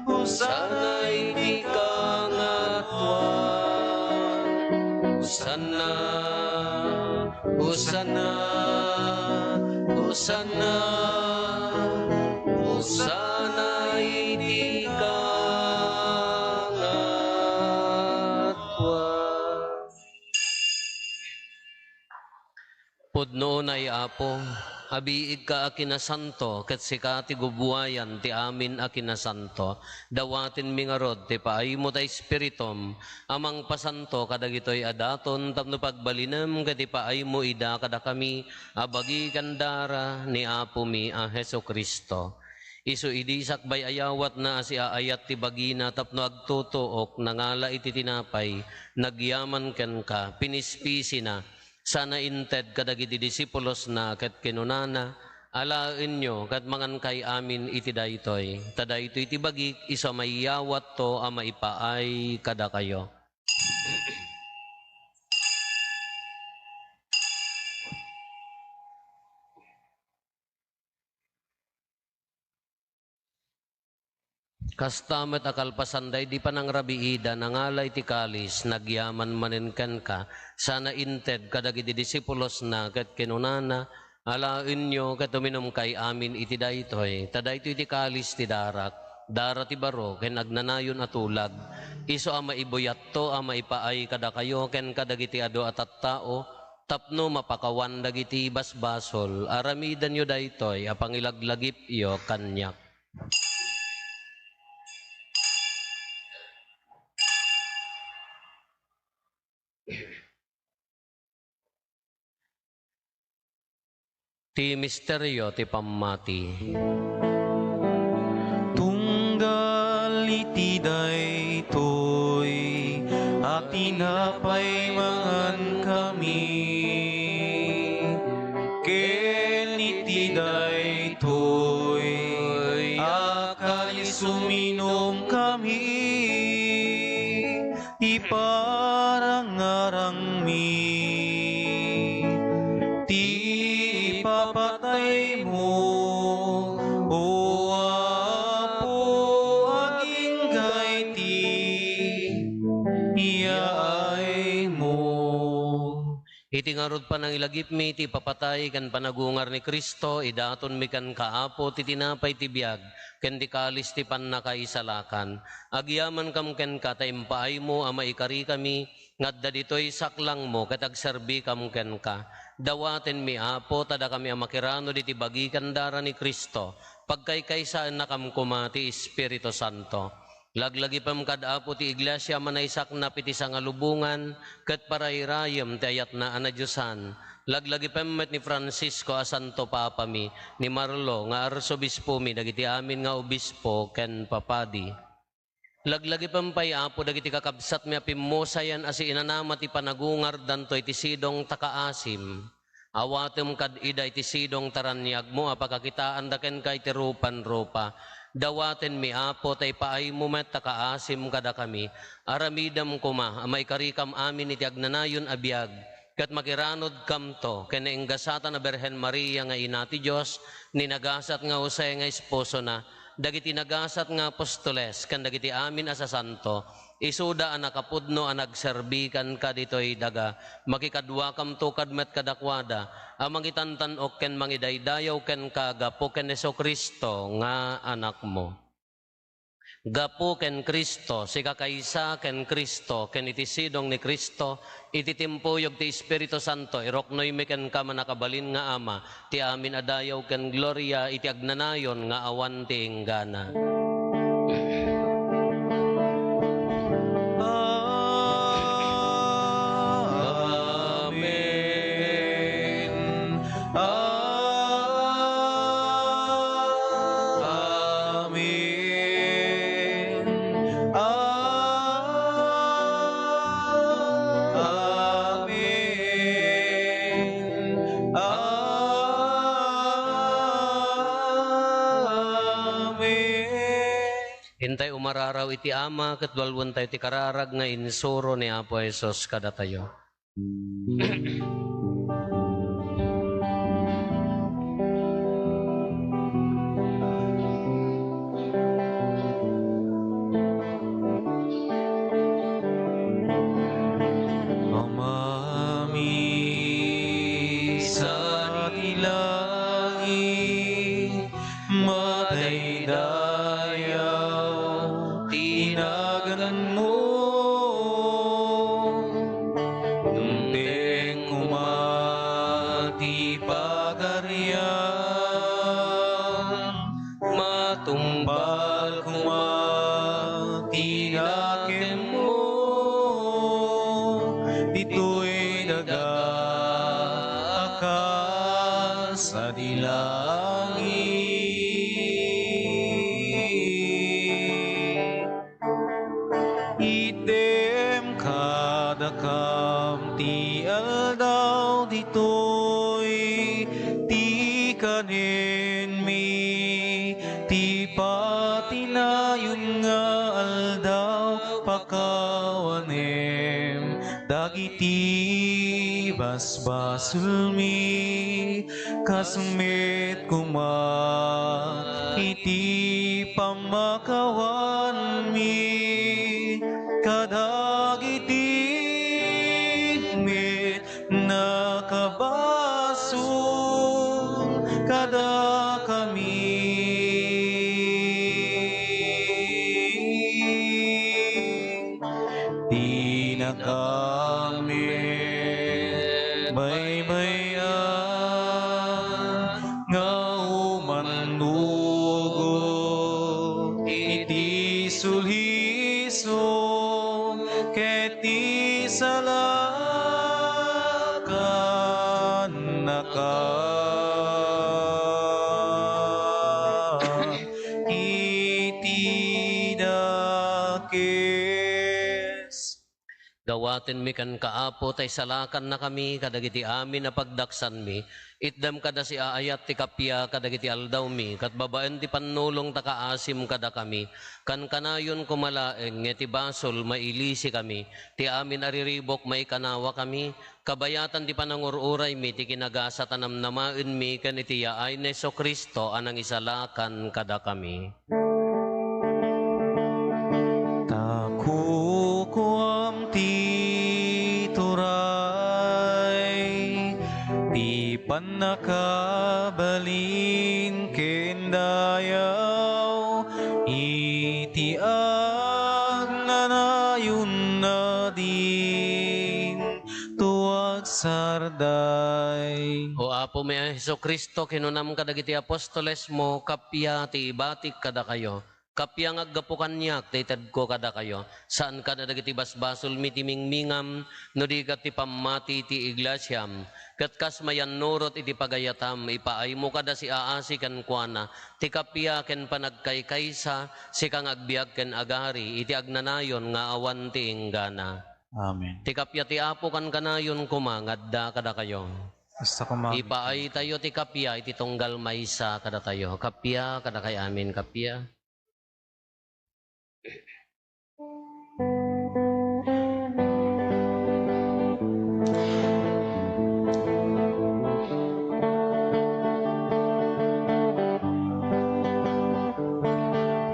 Hosanna iti kangatoan. Hosanna, Hosanna, Hosanna, Hosanna iti kangatoan. Pudno Nay Apo, abiigka a kinasanto, ket sika ti gubuayan ti amin a kinasanto. Dawatenmi ngarud ti paaymo ta Espiritum a mangpasanto kadagitoy a daton tapno pagbalinem ket ipaaymo ida kadakami a bagi ken dara ni Apomi a Jesu-Cristo. Isu idi sakbay a yawatna a siaayat ti bagina tapno agtutuok, nangala iti tinapay, nagyaman kenka, pinispisina, sana inted kadagiti disipulosna ket kinunana, "Alaenyo ket mangankay amin iti daytoy, ta daytoy ti bagik isu a maiyawatto a maipaay kadakayo." Kasta met a kalpasanda idi panangrabiida, nangala iti kalis, nagyaman manen kenka, sana inted kadagiti disipulosna, ket kinunana, "Alaenyo ket uminumkay amin iti daytoy, ta daytoy ti kalis ti darak, dara ti baro ken agnanayon a tulag, isu a maibuyatto a maipaay kadakayo ken kadagiti adu a tattao, tapno mapakawan dagiti basbasol. Aramidenyo daytoy a pangilaglagipyo kaniak." Ti misterio ti pammati. Tunggal iti daytoy a tinapay mangankami, ken iti daytoy a kalis uminumkami, iparangarangmi ti ipapataymo, O Apo, agingga iti yaaymo. Iti ngarud panangilagipmi ti ipapatay ken panagungar ni Cristo, idatonmi kenka, Apo, ti tinapay ti biag ken ti kalis ti pannakaisalakan. Agyamankam kenka ta impaaymo a maikarikami nga adda ditoy saklangmo ket agserbikam kenka. Dawatenmi, Apo, ta dakami a makiranud iti bagi ken dara ni Cristo, pagkaykaysaennakam koma ti Espiritu Santo. Laglagipem kad Apo ti iglesia a manaysaknap iti sangalubongan ket parayrayem ti ayatna a nadiosan. Laglagipem met ni Francisco a Santo Papami, ni Marlo nga Arsobispomi, dagiti amin nga obispo ken papadi. Laglagipem pay, Apo, dagiti kakabsatmi a pimmusayan a siinanama ti panagungardanto iti sidong ta kaasim. Awatem kad ida iti sidong ta raniagmo a pakakitaanda kenka iti rupan-rupa. Dawatenmi, Apo, ta ipaaymo met ta kaasim kadakami. Aramidem koma a maikarikam amin iti agnanayon a biag, ket makiranudkamto ken nainggasatan a Birhen Maria nga Ina ti Dios, ni nagasat nga Jose nga esposona, dagiti nagasat nga apostoles, ken dagiti amin a sasanto, isuda a nakapudno a nagserbi kenka ditoy daga. Makikaduakamto kad met kadakuada a mangitantan-ok ken mangidaydayaw kenka gapu ken Jesu-Cristo nga Anakmo. Gapu ken Cristo, sikakaysa ken Cristo, ken iti sidong ni Cristo, iti timpuyog ti Espiritu Santo, iruknoymi kenka, mannakabalin nga Ama, ti amin a dayaw ken gloria iti agnanayon nga awan ti inggana. Amen. Amen. Amen. Amen. Intay umararaw iti Ama, ket walwentayo ti kararag nga insuro ni Apo Jesus kadatayo. Amami, sarili langit, madaydayaw ti naganmo. Dumteng koma ti Agarian, matungpal koma ti nakemmo, ditoy daga a kas sadi langit. Itdem kadakam ti aldaw ditoy, ti kanenmi ti patinayon nga aldaw, pakawanem dagiti basbasolmi, kas met koma iti pammakawanmi kadagiti met nakabasol kadakami. Ti nakaammo, baybay-an nga umannugot iti sulisog ket ti salakannaka iti dakes. Dawatenmi kenka, Apo, ta isalakannakami kadagiti amin a pagdaksanmi. Itdem kada siaayat ti kappia kadagiti aldawmi, ket babaen ti pannulong ta kaasim kadakami. Kankanayon koma laeng nga iti basol, mailisikami. Ti amin a riribuk, maikanawakami. Kabayatan ti panangur-uraymi ti kinagasat a namnamaenmi ken iti yaay ni Jesu-Cristo a nangisalakan kadakami. Ta kukuam ti turay, ti pannakabalin ken dayaw, iti agnanayon a din to agsarday. O Apomi a Jesu-Cristo, kinunam kadagiti apostolesmo, kappia ti ibatik kadakayo. Kappia nga aggapu kaniak ti itedko kadakayo. Saan kada dagiti basbasolmi ti mingmingam, no di ket ti pammati ti iglesiam. Ket kas mayannurot iti pagayatam, ipaaymo kada siaasi kenkuana ti kappia ken panagkaykaysa, sika nga agbiag ken agari iti agnanayon nga awan ti inggana. Amen. Ti kappia ti Apo kankanayon koma nga adda kadakayo. Kasta koma. Ipaaytayo ti kappia iti tunggal maysa kadatayo. Kappia kadakay amin, kappia.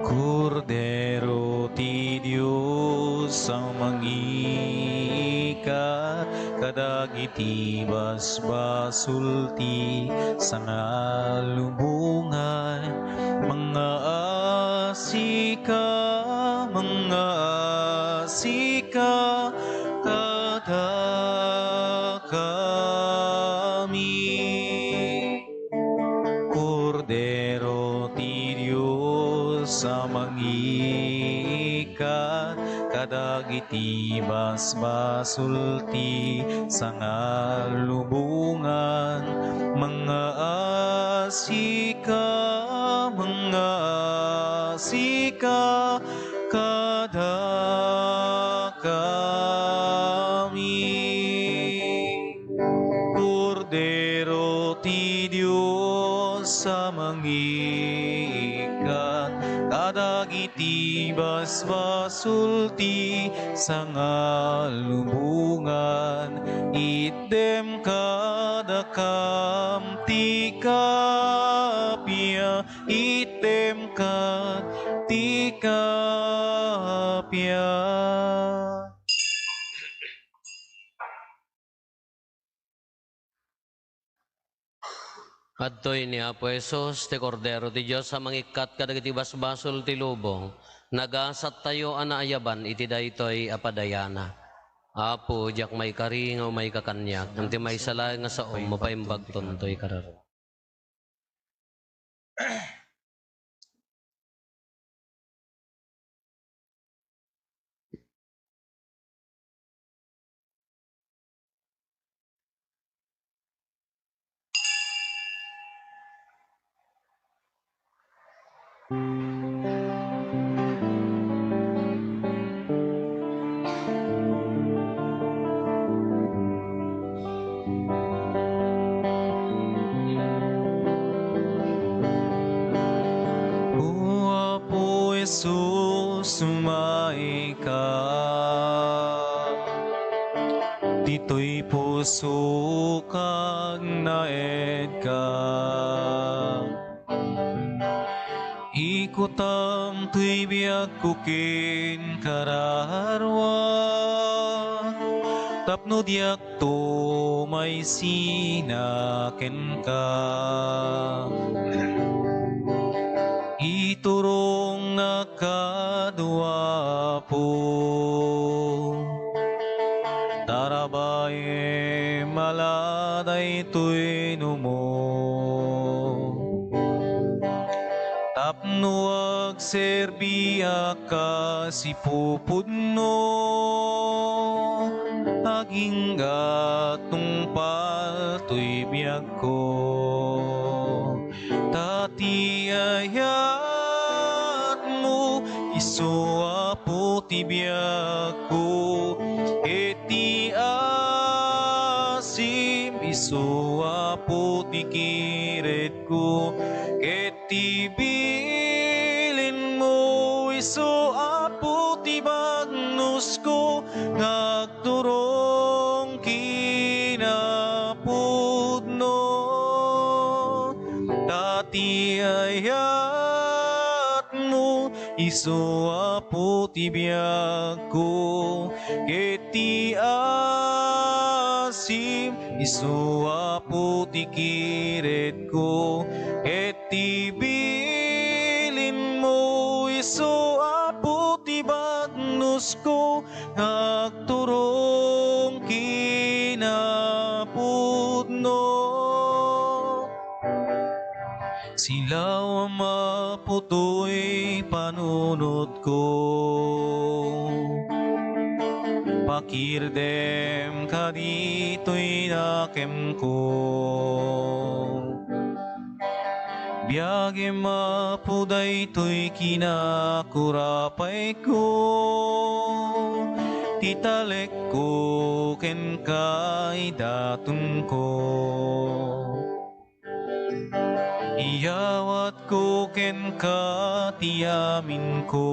Kordero ti Dios a mangiikkat kadagiti basbasol ti sangalubongan, mangaasika, mangaasika kadakami. Kordero ti Dios a mangiikkat kadagiti basbasol ti sangalubongan, mangaasika, mangaasika kadakami. Kordero ti Dios a mangiikkat kadagiti basbasol ti sangalubongan, itdem kadakam ti kappia, itdem kad ti kappia. Adtoy ni Apo Jesus, ti Kordero ti Dios a mangikkat kadagiti basbasol ti lubong. Nagasattayo a naayaban iti daytoy a padayana. Apo, diak maikari nga umayka kaniak, ngem ti maysa laeng nga saom, mapaimbagton toy kararua. O Apo Jesus, umayka. Ditoy pusok agnaedka. Ikutam toy biagko ken kararua, tapno diakto maisina kenka. Iturongnak kano, Apo. Tarabaem a la daytoy numo. Tapno agserbiak kas ipupudno, agingga tungpal toy biagko. Ta ti ayatmo, isu Apo ti biagko, ket ti asim, isu Apo ti kiretko, ket ti bilinmo, isu Apo ti bagnosko, nga agturong kinapudno. Ta ti ayatmo, isu Apo ti biagko, ket ti asim, isu Apo ti kiretko, ket ti bilinmo, isu Apo ti bagnosko, nga agturong kinapudno. Silawam, Apo, toy panunotko. Pakirdem kaditoy nakemko. Biagem, Apo, daytoy kinakurapayko, ti talekko ken kaidatonko. Iyawatko kenka ti aminko.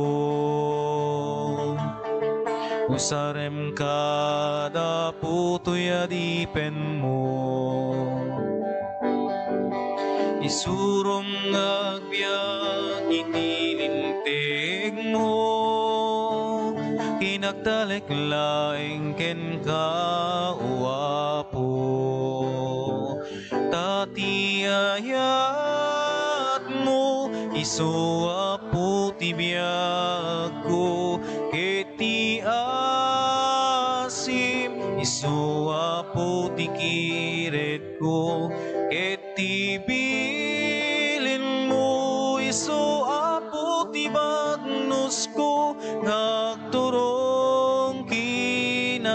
Usarem kad, Apo, toy adipenmo. Isurom nga agbiag iti lintegmo, ken agtalek laeng kenka, O Apo. Ta ti ayatmo, isu, Apo, ti biagko, ket ti asim, isu, Apo, ti kiretko, ket ti bilinmo, isu, Apo, ti bagnosko, nga agturong kinapudno.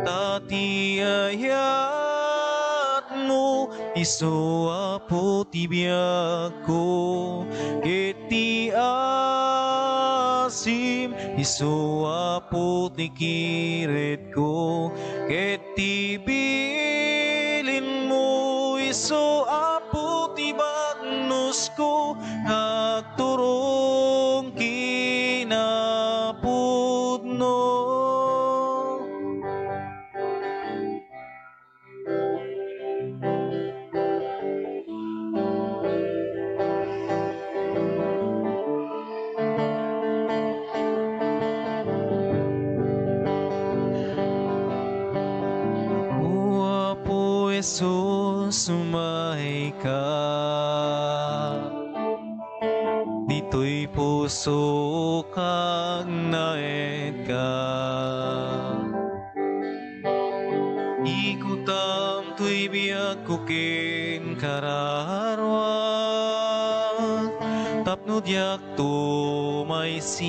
Ta ti ayatmo, isu, Apo, ti biagko, ket ti asim, isu, Apo, ti kiretko, ket ti bilinmo, isu, Apo, ti bagnosko, nga agturong kinapudno. O Apo Jesus, umayka. Di Toy pusok agnaedka. Ikutam toy biagko ken kararuak, tapno diak tumaysina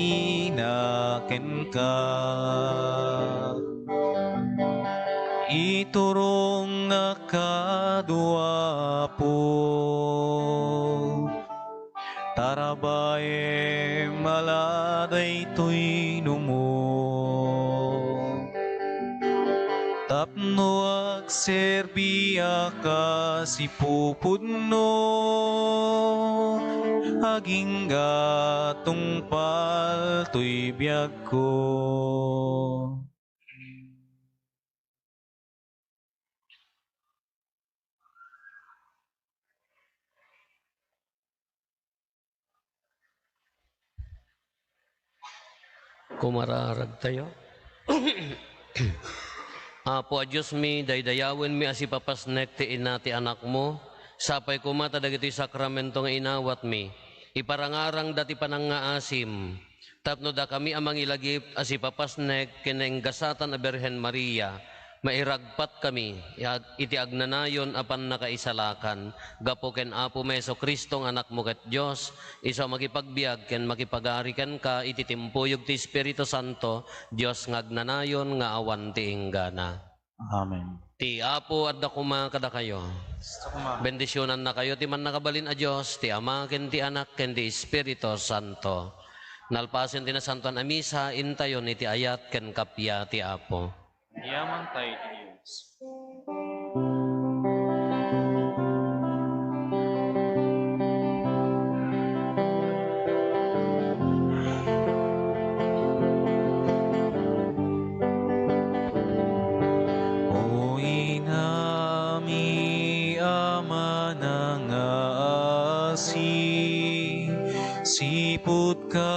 kenka. Iturongnak kano, Apo. Tarabaem a la daytoy numo, tapno agserbiak a sipupudno, agingga tungpal toy biagko. Kumararagtayo. Apo a Diosmi, daydayawenmi a sipapasnek ti ina ti Anakmo. Sapay koma ta dagitoy sakramento nga inawatmi, iparangarangda ti panangngaasim, tapno dakami a mangilagip a sipapasnek ken nainggasatan a Birhen Maria, mairagpatkami ag-, iti agnanayon a pannakaisalakan gapu ken Apomi Jesu-Cristo nga Anakmo ket Dios, isu a makipagbiag ken makipagari kenka iti timpuyog ti Espiritu Santo, Dios nga agnanayon nga awan ti inggana. Amen. Ti Apo adda koma kadakayo. Basta koma. Bendisionannakayo ti Mannakabalin a Dios, ti Ama, ken ti Anak, ken ti Espiritu Santo. Nalpasen ti Nasantoan a Misa, intayon iti ayat ken kappia ti Apo. Yaman tayo ti Dios. O inami a manangaasi, siputka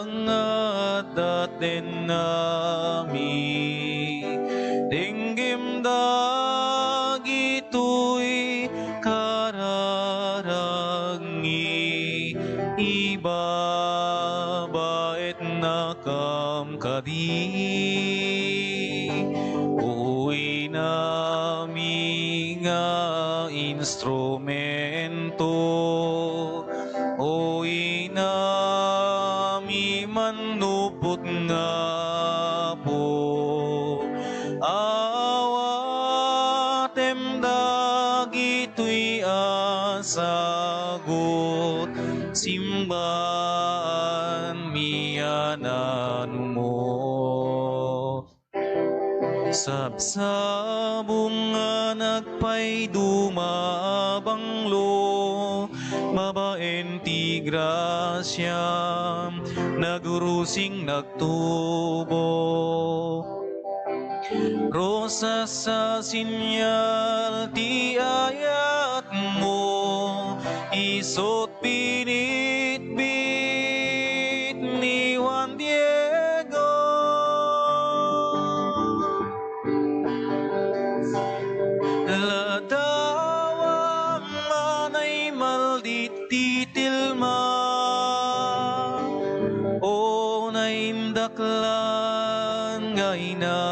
nga adda dennami, denggem dagitoy kararagmi, ibabaetnakam kadi. O inami nga instrumento, o inami mannupot nga Apo, awatem dagitoy a sagut, simbaanmi a nanumo. Sabsabong nga nagpayduma a banglo, babaen ti grasiam, nagrusing nagtubo. Rosas a senyal ti ayatmo, isut binitbit ni Juan Diego. Ladawam a naimaldit ti tilma, o naindaklan nga ina.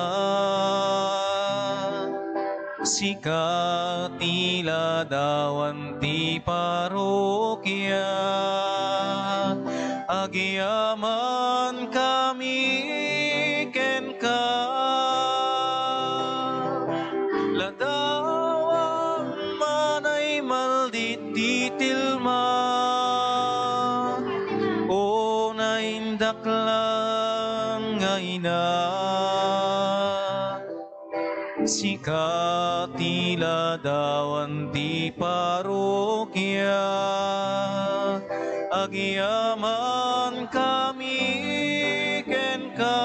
Sika ti ladawan ti parokia, agyamankami kenka. Ladawam a naimaldit ti tilma, o naindaklan nga ina. Sika ti ladawan ti parokia, agyamankami kenka.